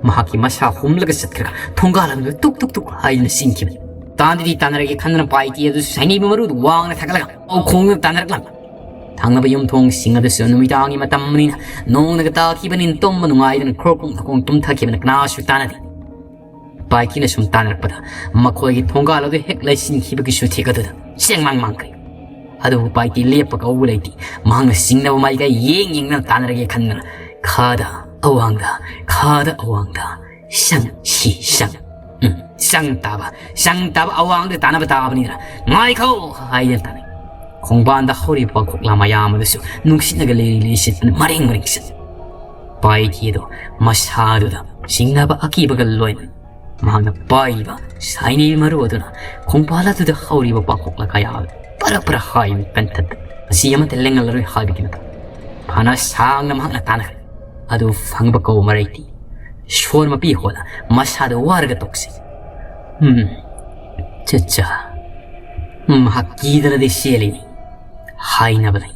ꯃꯍꯥꯛꯀꯤ ꯃꯁꯥ ꯍꯨꯝꯂꯒ ꯆꯠꯈ꯭ꯔꯒ ꯊꯣꯡꯒꯥꯜ ꯑꯗꯨꯗ ꯇꯨꯛ ꯇꯨꯛ ꯇꯨꯛ ꯍꯥꯏꯗꯨꯅ ꯆꯤꯡꯈꯤꯕꯅꯤ꯫ ꯇꯥꯟꯗꯤ ꯇꯥꯟꯅꯔꯒꯦ ꯈꯟꯗꯅ ꯄꯥꯏꯇꯤ ꯑꯗꯨꯁꯨ ꯁꯥꯏꯅꯤꯡꯕ ꯃꯔꯨꯗꯨ ꯋꯥꯡꯅ ꯊꯥꯡꯒꯠꯂꯒ ꯄꯥꯎꯈꯣꯡꯗꯨꯅ ꯇꯥꯟꯅꯔꯛꯂꯝꯃꯤ꯫ ꯊꯪꯅꯕ ꯌꯨꯝꯊꯣꯡꯁꯤꯡ ꯑꯗꯨꯁꯨ ꯅꯨꯃꯤꯗꯥꯡꯒꯤ ꯃꯇꯝꯅꯤꯅ ꯅꯣꯡꯅꯒ ꯇꯥꯈꯤꯕꯅꯤꯅ ꯇꯨꯝꯕ ꯅꯨꯡꯉꯥꯏꯗꯅ ꯈꯣꯔ ꯈꯣꯡ ꯈꯣꯡ ꯇꯨꯝꯊꯈꯤꯕꯅ ꯀꯅꯥꯁꯨ ꯇꯥꯟꯅꯗꯦ꯫ ꯄꯥꯏꯇꯤꯅ ꯁꯨꯝ ꯇꯥꯟꯅꯔꯛꯄꯗ ꯃꯈꯣꯏꯒꯤ ꯊꯣꯡꯒꯥꯜ ꯑꯗꯨ ꯍꯦꯛ ꯂꯩꯁꯤꯟꯈꯤꯕꯒꯤ ꯁꯨꯊꯦꯛ ꯑꯗꯨꯗ ꯆꯦꯡꯃꯥꯡ ꯃꯥꯡꯈ꯭ꯔꯦ꯫ ꯑꯗꯨꯕꯨ ꯄꯥꯏꯇꯤ ꯂꯦꯞꯄ ꯀꯧꯕ ꯂꯩꯇꯦ꯫ ꯃꯍꯥꯛꯅ ꯆꯤꯡꯅꯕ ꯃꯥꯏꯀꯩ ꯌꯦꯡ ꯌꯦꯡꯗꯅ ꯇꯥꯟꯅꯔꯒꯦ ꯈꯟꯗꯅ ꯈꯥꯗ ꯑꯋꯥꯡꯗ, ꯈꯥꯗ ꯑꯋꯥꯡꯗ, ꯁꯪ ꯁꯤ ꯁꯪ꯫ ꯎꯝ, ꯁꯪ ꯇꯥꯕ, ꯁꯪ ꯇꯥꯕ ꯑꯋꯥꯡꯗ ꯇꯥꯟꯅꯕ ꯇꯥꯕꯅꯤꯗꯅ ꯉꯥꯏꯈꯣ ꯍꯥꯏꯗꯅ ꯇꯥꯟꯅꯩ꯫ ꯈꯣꯡꯕꯥꯟꯗ ꯍꯧꯔꯤꯕ ꯄꯥꯡꯈꯣꯛꯂꯥ ꯃꯌꯥꯝ ꯑꯗꯨꯁꯨ ꯅꯨꯡꯁꯤꯠꯅꯒ ꯂꯤꯔꯤ ꯂꯤꯔꯤ ꯁꯤꯠꯇꯨꯅ ꯃꯔꯦꯡ ꯃꯔꯦꯡ ꯆꯠꯂꯤ꯫ ꯄꯥꯏꯇꯤ ꯑꯗꯣ ꯃꯁꯥꯗꯨꯗ ꯆꯤꯡꯅꯕ ꯑꯀꯤꯕꯒ ꯂꯣꯏꯅꯅ ꯃꯍꯥꯛꯅ ꯄꯥꯏꯔꯤꯕ ꯁꯥꯏꯅꯤꯡꯕ ꯃꯔꯨ ꯑꯗꯨꯅ ꯈꯣꯡꯕꯥꯜ ꯑꯗꯨꯗ ꯍꯧꯔꯤꯕ ꯄꯥꯡꯈꯣꯛꯂꯥ ꯀꯌꯥ ꯑꯗꯨ ꯄꯔ ꯄꯔ ꯍꯥꯏꯅ ꯀꯟꯊꯠꯄ꯫ ꯃꯁꯤ ꯑꯃꯠꯇ ꯂꯦꯡꯍꯜꯂꯔꯣꯏ ꯍꯥꯏꯕꯒꯤ ꯃꯇꯝ ꯐꯅ ꯁꯥꯡꯅ ꯃꯍꯥꯛꯅ ꯇꯥꯟꯅꯈ꯭ꯔꯦ꯫ ꯑꯗꯨ ꯐꯪꯕ ꯀꯧꯕ ꯃꯔꯩꯗꯤ ꯁꯣꯔ ꯃꯄꯤ ꯍꯣꯜꯂ ꯃꯁꯥꯗ ꯋꯥꯔꯒ ꯇꯣꯛꯁꯤ꯫ ꯎꯝ, ꯆꯠꯆꯥ, ꯃꯍꯥꯛ ꯀꯤꯗꯅꯗꯤ ꯆꯦꯜꯂꯤꯅꯤ꯫ ꯍꯥꯏꯅꯕ ꯂꯩ,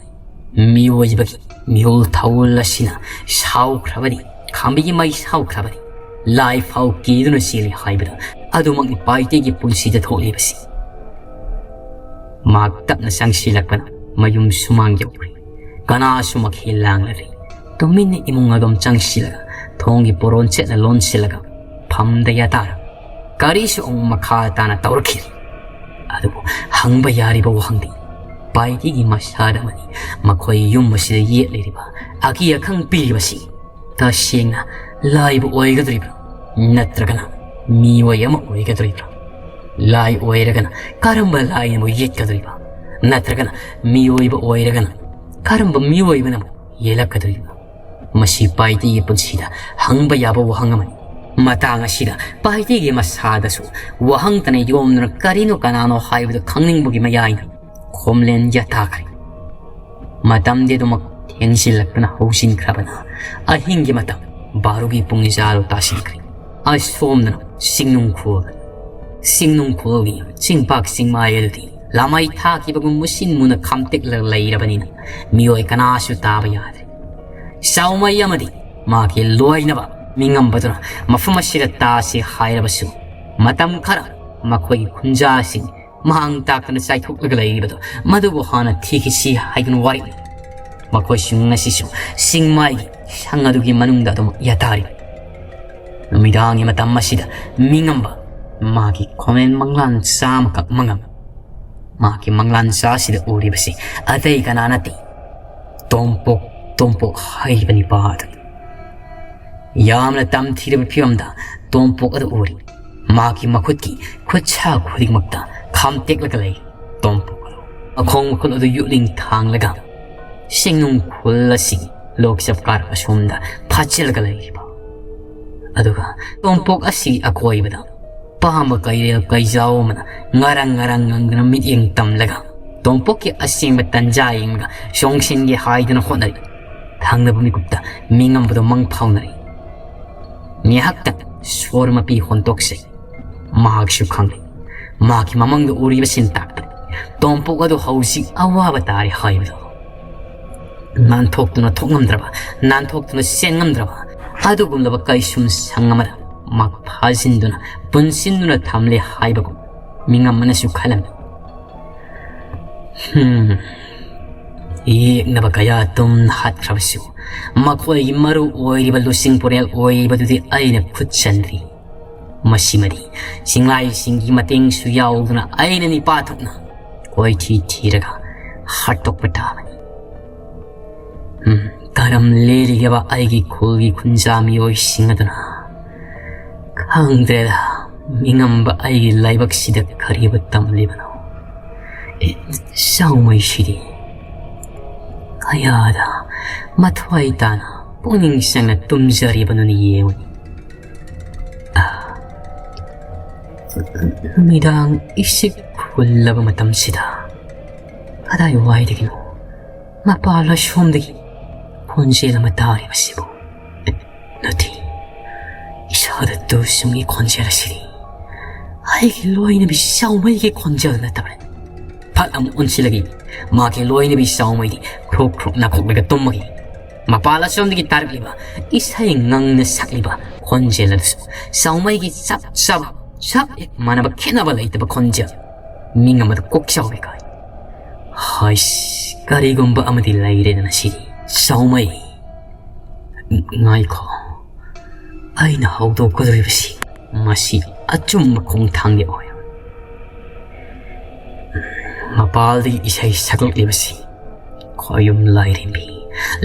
ꯃꯤꯑꯣꯏꯕꯒꯤ ꯃꯤꯍꯨꯜ ꯊꯧꯜ ꯑꯁꯤꯅ ꯁꯥꯎꯈ꯭ꯔꯕꯗꯤ, ꯈꯥꯝꯕꯤꯒꯤ ꯃꯩ ꯁꯥꯎꯈ꯭ꯔꯕꯗꯤ, ꯂꯥꯏ ꯐꯥꯎ ꯀꯤꯗꯨꯅ ꯆꯦꯜꯂꯤ ꯍꯥꯏꯕꯗꯣ ꯑꯗꯨꯃꯛꯅꯤ ꯄꯥꯏꯇꯦꯒꯤ ꯄꯨꯟꯁꯤꯗ ꯊꯣꯛꯂꯤꯕꯁꯤ꯫ ꯃꯍꯥꯛ ꯇꯞꯅ ꯆꯪꯁꯤꯜꯂꯛꯄꯅ ꯃꯌꯨꯝ ꯁꯨꯃꯥꯡ ꯌꯧꯈ꯭ꯔꯦ꯫ ꯀꯅꯥꯁꯨ ꯃꯈꯦꯜ ꯂꯥꯡꯂꯔꯦ꯫ ꯇꯨꯃꯤꯟꯅ ꯏꯃꯨꯡ ꯑꯗꯨꯝ ꯆꯪꯁꯤꯜꯂꯒ ꯊꯣꯡꯒꯤ ꯄꯣꯔꯣꯟ ꯆꯦꯠꯅ ꯂꯣꯟꯁꯤꯜꯂꯒ ꯐꯝꯗ ꯌꯥꯇꯥꯔ ꯀꯔꯤꯁꯨ ꯑꯃꯨꯛ ꯃꯈꯥ ꯇꯥꯅ ꯇꯧꯔꯛꯈꯤꯗ꯭ꯔꯦ꯫ ꯑꯗꯨꯕꯨ ꯍꯪꯕ ꯌꯥꯔꯤꯕ ꯋꯥꯍꯪꯗꯤ ꯄꯥꯏꯇꯤꯒꯤ ꯃꯁꯥꯗ ꯑꯃꯗꯤ ꯃꯈꯣꯏ ꯌꯨꯝ ꯑꯁꯤꯗ ꯌꯦꯠꯂꯤꯔꯤꯕ ꯑꯀꯤ ꯑꯈꯪ ꯄꯤꯔꯤꯕꯁꯤ ꯇꯁꯦꯡꯅ ꯂꯥꯏꯕꯨ ꯑꯣꯏꯒꯗꯧꯔꯤꯕ꯭ꯔꯥ, ꯅꯠꯇ꯭ꯔꯒꯅ ꯃꯤꯑꯣꯏ ꯑꯃ ꯑꯣꯏꯒꯗꯧꯔꯤꯕ꯭ꯔꯥ? ꯂꯥꯏ ꯑꯣꯏꯔꯒꯅ ꯀꯔꯝꯕ ꯂꯥꯏꯅꯕꯨ ꯌꯦꯠꯀꯗꯧꯔꯤꯕ? ꯅꯠꯇ꯭ꯔꯒꯅ ꯃꯤꯑꯣꯏꯕ ꯑꯣꯏꯔꯒꯅ ꯀꯔꯝꯕ ꯃꯤꯑꯣꯏꯕꯅꯕꯨ ꯌꯦꯜꯂꯛꯀꯗꯧꯔꯤꯕ? ꯃꯁꯤ ꯄꯥꯏꯇꯤꯒꯤ ꯄꯨꯟꯁꯤꯗ ꯍꯪꯕ ꯌꯥꯕ ꯋꯥꯍꯪ ꯑꯃꯅꯤ꯫ ꯃꯇꯥꯡ ꯑꯁꯤꯗ ꯄꯥꯏꯇꯤꯒꯤ ꯃꯁꯥꯗꯁꯨ ꯋꯥꯍꯪꯇꯅ ꯌꯣꯝꯗꯨꯅ ꯀꯔꯤꯅꯣ ꯀꯅꯥꯅꯣ ꯍꯥꯏꯕꯗꯨ ꯈꯪꯅꯤꯡꯕꯒꯤ ꯃꯌꯥꯏꯅ ꯈꯣꯝꯂꯦꯟ ꯌꯥꯇꯥꯈ꯭ꯔꯦ꯫ ꯃꯇꯝꯗꯤ ꯑꯗꯨꯃꯛ ꯊꯦꯡꯖꯤꯜꯂꯛꯇꯨꯅ ꯍꯧꯖꯤꯟꯈ꯭ꯔꯕꯅ ꯑꯍꯤꯡꯒꯤ ꯃꯇꯝ ꯕꯥꯔꯣꯒꯤ ꯄꯨꯡ ꯏꯖꯥꯔꯣ ꯇꯥꯁꯤꯟꯈ꯭ꯔꯦ꯫ ꯑꯁꯣꯝꯗꯅ ꯆꯤꯡꯅꯨꯡꯈꯣꯜ, ꯆꯤꯡꯅꯨꯡꯈꯣꯜꯒꯤ ꯆꯤꯡꯄꯥꯛ ꯆꯤꯡꯃꯥꯏ ꯑꯗꯨꯗꯤ ꯂꯥꯃꯩ ꯊꯥꯈꯤꯕꯒꯨꯝ ꯃꯨꯁꯤꯟ ꯃꯨꯅ ꯈꯥꯝꯇꯦꯛꯂꯒ ꯂꯩꯔꯕꯅꯤꯅ ꯃꯤꯑꯣꯏ ꯀꯅꯥꯁꯨ ꯇꯥꯕ ꯌꯥꯗ꯭ꯔꯦ꯫ ꯁꯥꯎꯃꯩ ꯑꯃꯗꯤ ꯃꯥꯒꯤ ꯂꯣꯏꯅꯕ ꯃꯤꯉꯝꯕꯗꯨꯅ ꯃꯐꯝ ꯑꯁꯤꯗ ꯇꯥꯁꯤ ꯍꯥꯏꯔꯕꯁꯨ, ꯃꯇꯝ ꯈꯔ ꯃꯈꯣꯏꯒꯤ ꯈꯨꯟꯖꯥꯁꯤꯡ ꯃꯥꯡ ꯇꯥꯛꯇꯅ ꯆꯥꯏꯊꯣꯛꯂꯒ ꯂꯩꯔꯤꯕꯗꯣ, ꯃꯗꯨꯕꯨ ꯍꯥꯟꯅ ꯊꯤꯈꯤꯁꯤ ꯍꯥꯏꯗꯨꯅ ꯋꯥꯔꯦꯞꯅꯩ꯫ ꯃꯈꯣꯏꯁꯨ ꯉꯁꯤꯁꯨ ꯁꯤꯡꯃꯥꯏꯒꯤ ꯁꯪ ꯑꯗꯨꯒꯤ ꯃꯅꯨꯡꯗ ꯑꯗꯨꯃꯛ ꯌꯥꯇꯥꯔꯤ꯫ ꯅꯨꯃꯤꯗꯥꯡꯒꯤ ꯃꯇꯝ ꯑꯁꯤꯗ ꯃꯤꯉꯝꯕ ꯃꯥꯒꯤ ꯈꯣꯃꯦꯟ ꯃꯪꯂꯥꯟ ꯆꯥꯝꯃꯈꯛ ꯃꯉꯝ ꯃꯍꯥꯛꯀꯤ ꯃꯪꯂꯥꯟꯁꯥ ꯑꯁꯤꯗ ꯎꯔꯤꯕꯁꯤ ꯑꯇꯩ ꯀꯅꯥ ꯅꯠꯇꯦ, ꯇꯣꯝꯄꯣꯛ, ꯇꯣꯝꯄꯣꯛ ꯍꯥꯏꯔꯤꯕ ꯅꯤꯄꯥ ꯑꯗꯨꯅꯤ꯫ ꯌꯥꯝꯅ ꯇꯝꯊꯤꯔꯕ ꯐꯤꯕꯝꯗ ꯇꯣꯝꯄꯣꯛ ꯑꯗꯨ ꯎꯔꯤ꯫ ꯃꯍꯥꯛꯀꯤ ꯃꯈꯨꯠꯀꯤ ꯈꯨꯠꯁꯥ ꯈꯨꯗꯤꯡꯃꯛꯇ ꯈꯥꯝꯇꯦꯛꯂꯒ ꯂꯩ꯫ ꯇꯣꯝꯄꯣꯛ ꯑꯗꯨ ꯃꯈꯣꯡ ꯃꯈꯨꯠ ꯑꯗꯨ ꯌꯨꯠꯂꯤꯡ ꯊꯥꯡꯂꯒ ꯁꯤꯡꯅꯨꯡ ꯈꯨꯜ ꯑꯁꯤ ꯂꯣꯛꯆꯞ ꯀꯥꯔ ꯑꯁꯣꯝꯗ ꯐꯥꯆꯤꯜꯂꯒ ꯂꯩꯔꯤꯕ꯫ ꯑꯗꯨꯒ ꯇꯣꯝꯄꯣꯛ ꯑꯁꯤꯒꯤ ꯑꯀꯣꯏꯕꯗ ꯄꯥꯝꯕ ꯀꯩꯔꯦꯜ ꯀꯩꯖꯥꯎ ꯑꯃꯅ ꯉꯔꯪ ꯉꯔꯪ ꯉꯪꯗꯅ ꯃꯤꯠꯌꯦꯡ ꯇꯝꯂꯒ ꯇꯣꯝꯄꯣꯛꯀꯤ ꯑꯁꯦꯡꯕ ꯇꯟꯖꯥ ꯌꯦꯡꯂꯒ ꯆꯣꯡꯁꯤꯟꯒꯦ ꯍꯥꯏꯗꯨꯅ ꯍꯣꯠꯅꯔꯤ꯫ ꯊꯪꯅꯕ ꯃꯤꯀꯨꯞꯇ ꯃꯤꯉꯝꯕꯗꯣ ꯃꯪ ꯐꯥꯎꯅꯔꯤ꯫ ꯉꯥꯏꯍꯥꯛꯇꯪ ꯁꯣꯔ ꯃꯄꯤ ꯍꯣꯟꯗꯣꯛꯆꯩ꯫ ꯃꯍꯥꯛꯁꯨ ꯈꯪꯂꯦ꯫ ꯃꯍꯥꯛꯀꯤ ꯃꯃꯪꯗ ꯎꯔꯤꯕ ꯁꯤꯟꯇꯥꯛꯇ ꯇꯣꯝꯄꯣꯛ ꯑꯗꯨ ꯍꯧꯖꯤꯛ ꯑꯋꯥꯕ ꯇꯥꯔꯦ ꯍꯥꯏꯕꯗꯣ꯫ ꯅꯥꯟꯊꯣꯛꯇꯨꯅ ꯊꯣꯛꯉꯝꯗ꯭ꯔꯕ, ꯅꯥꯟꯊꯣꯛꯇꯨꯅ ꯆꯦꯟꯉꯝꯗ꯭ꯔꯕ ꯑꯗꯨꯒꯨꯝꯂꯕ ꯀꯩꯁꯨꯝ ꯁꯪ ꯑꯃꯗ ꯃꯥ ꯐꯥꯖꯤꯟꯗꯨꯅ ꯄꯨꯟꯁꯤꯟꯗꯨꯅ ꯊꯝꯂꯦ ꯍꯥꯏꯕꯒꯨꯝ ꯃꯤꯉꯝꯕꯅꯁꯨ ꯈꯜꯂꯝꯃꯤ꯫ ꯍꯝ, ꯌꯦꯛꯅꯕ ꯀꯌꯥ ꯇꯨꯝ ꯍꯥꯠꯈ꯭ꯔꯕꯁꯨ ꯃꯈꯣꯏꯒꯤ ꯃꯔꯨ ꯑꯣꯏꯔꯤꯕ ꯂꯨꯆꯤꯡ ꯄꯨꯔꯦꯜ ꯑꯣꯏꯔꯤꯕꯗꯨꯗꯤ ꯑꯩꯅ ꯈꯨꯠ ꯆꯟꯗ꯭ꯔꯤ꯫ ꯃꯁꯤꯃꯗꯤ ꯆꯤꯡꯂꯥꯏꯁꯤꯡꯒꯤ ꯃꯇꯦꯡꯁꯨ ꯌꯥꯎꯗꯨꯅ ꯑꯩꯅ ꯅꯤꯄꯥ ꯊꯣꯛꯅ ꯀꯣꯏꯊꯤ ꯊꯤꯔꯒ ꯍꯥꯠꯇꯣꯛꯄ ꯇꯥꯕꯅꯤ꯫ ꯎꯝ, ꯀꯔꯝ ꯂꯦꯜꯂꯤꯒꯦꯕ ꯑꯩꯒꯤ ꯈꯨꯜꯒꯤ ꯈꯨꯟꯖꯥ ꯃꯤꯑꯣꯏꯁꯤꯡ ꯑꯗꯨꯅ? ꯈꯪꯗ꯭ꯔꯦꯗ, ꯃꯤꯉꯝꯕ ꯑꯩꯒꯤ ꯂꯥꯏꯕꯛꯁꯤꯗ ꯀꯔꯤꯕꯨ ꯇꯝꯂꯤꯕꯅꯣ? ꯑꯦ, ꯆꯥꯎꯃꯩꯁꯤꯗꯤ ꯀꯌꯥꯗ ꯃꯊ꯭ꯋꯥꯏ ꯇꯥꯅ ꯄꯨꯛꯅꯤꯡ ꯆꯪꯅ ꯇꯨꯝꯖꯔꯤꯕꯅꯣꯅꯦ ꯌꯦꯡꯉꯨꯅꯦ꯫ ꯑꯥ, ꯅꯨꯃꯤꯗꯥꯡ ꯏꯁꯤꯛ ꯈꯨꯜꯂꯕ ꯃꯇꯝꯁꯤꯗ ꯀꯗꯥꯏꯋꯥꯏꯗꯒꯤꯅꯣ ꯃꯄꯥ ꯂꯣꯏꯁꯣꯝꯗꯒꯤ ꯈꯣꯟꯖꯦꯜ ꯑꯃ ꯇꯥꯔꯤꯕꯁꯤꯕꯨ? ꯅꯠꯇꯦ, ꯏꯁꯥꯗ ꯇꯨ ꯁꯨꯝꯒꯤ ꯈꯣꯟꯖꯦꯜ ꯑꯁꯤꯗꯤ ꯑꯩꯒꯤ ꯂꯣꯏꯅꯕꯤ ꯆꯥꯎꯃꯩꯒꯤ ꯈꯣꯟꯖꯦꯜ ꯅꯠꯇꯕ꯭ꯔꯥ? ꯐꯠ ꯑꯃꯨꯛ ꯑꯣꯟꯁꯤꯜꯂꯒ ꯃꯍꯥꯛꯀꯤ ꯂꯣꯏꯅꯕꯤ ꯆꯥꯎꯃꯩꯗꯤ ꯈ꯭ꯔꯣꯛ ꯈ꯭ꯔꯣꯛ ꯅꯥꯈꯣꯛꯂꯒ ꯇꯨꯝꯃꯒ ꯃꯄꯥꯟ ꯑꯁꯣꯝꯗꯒꯤ ꯇꯥꯔꯛꯂꯤꯕ ꯏꯁꯩ ꯉꯪꯅ ꯁꯛꯂꯤꯕ ꯈꯣꯟꯖꯦꯜ ꯑꯗꯨꯁꯨ ꯆꯥꯎꯃꯩꯒꯤ ꯆꯞ ꯆꯥꯕ ꯁꯛ ꯍꯦꯛ ꯃꯥꯟꯅꯕ ꯈꯦꯠꯅꯕ ꯂꯩꯇꯕ ꯈꯣꯟꯖꯦꯜ꯫ ꯃꯤꯡ ꯑꯃꯗ ꯀꯣꯛ ꯆꯥꯎꯔꯦ ꯀꯥꯏ꯫ ꯍꯥꯏꯁ, ꯀꯔꯤꯒꯨꯝꯕ ꯑꯃꯗꯤ ꯂꯩꯔꯦꯗꯅ ꯁꯤꯗꯤ꯫ ꯆꯥꯎꯃꯩ꯫ ꯉꯥꯏꯈꯣ꯫ ꯑꯩꯅ ꯍꯧꯗꯣꯛꯀꯗꯧꯔꯤꯕꯁꯤ ꯃꯁꯤ ꯑꯆꯨꯝꯕ ꯈꯣꯡꯊꯥꯡꯗꯤ ꯑꯣꯏ꯫ ꯃꯄꯥꯜꯗꯒꯤ ꯏꯁꯩ ꯁꯛꯂꯛꯂꯤꯕꯁꯤ ꯈꯣꯌꯨꯝ ꯂꯥꯏꯔꯦꯝꯕꯤ,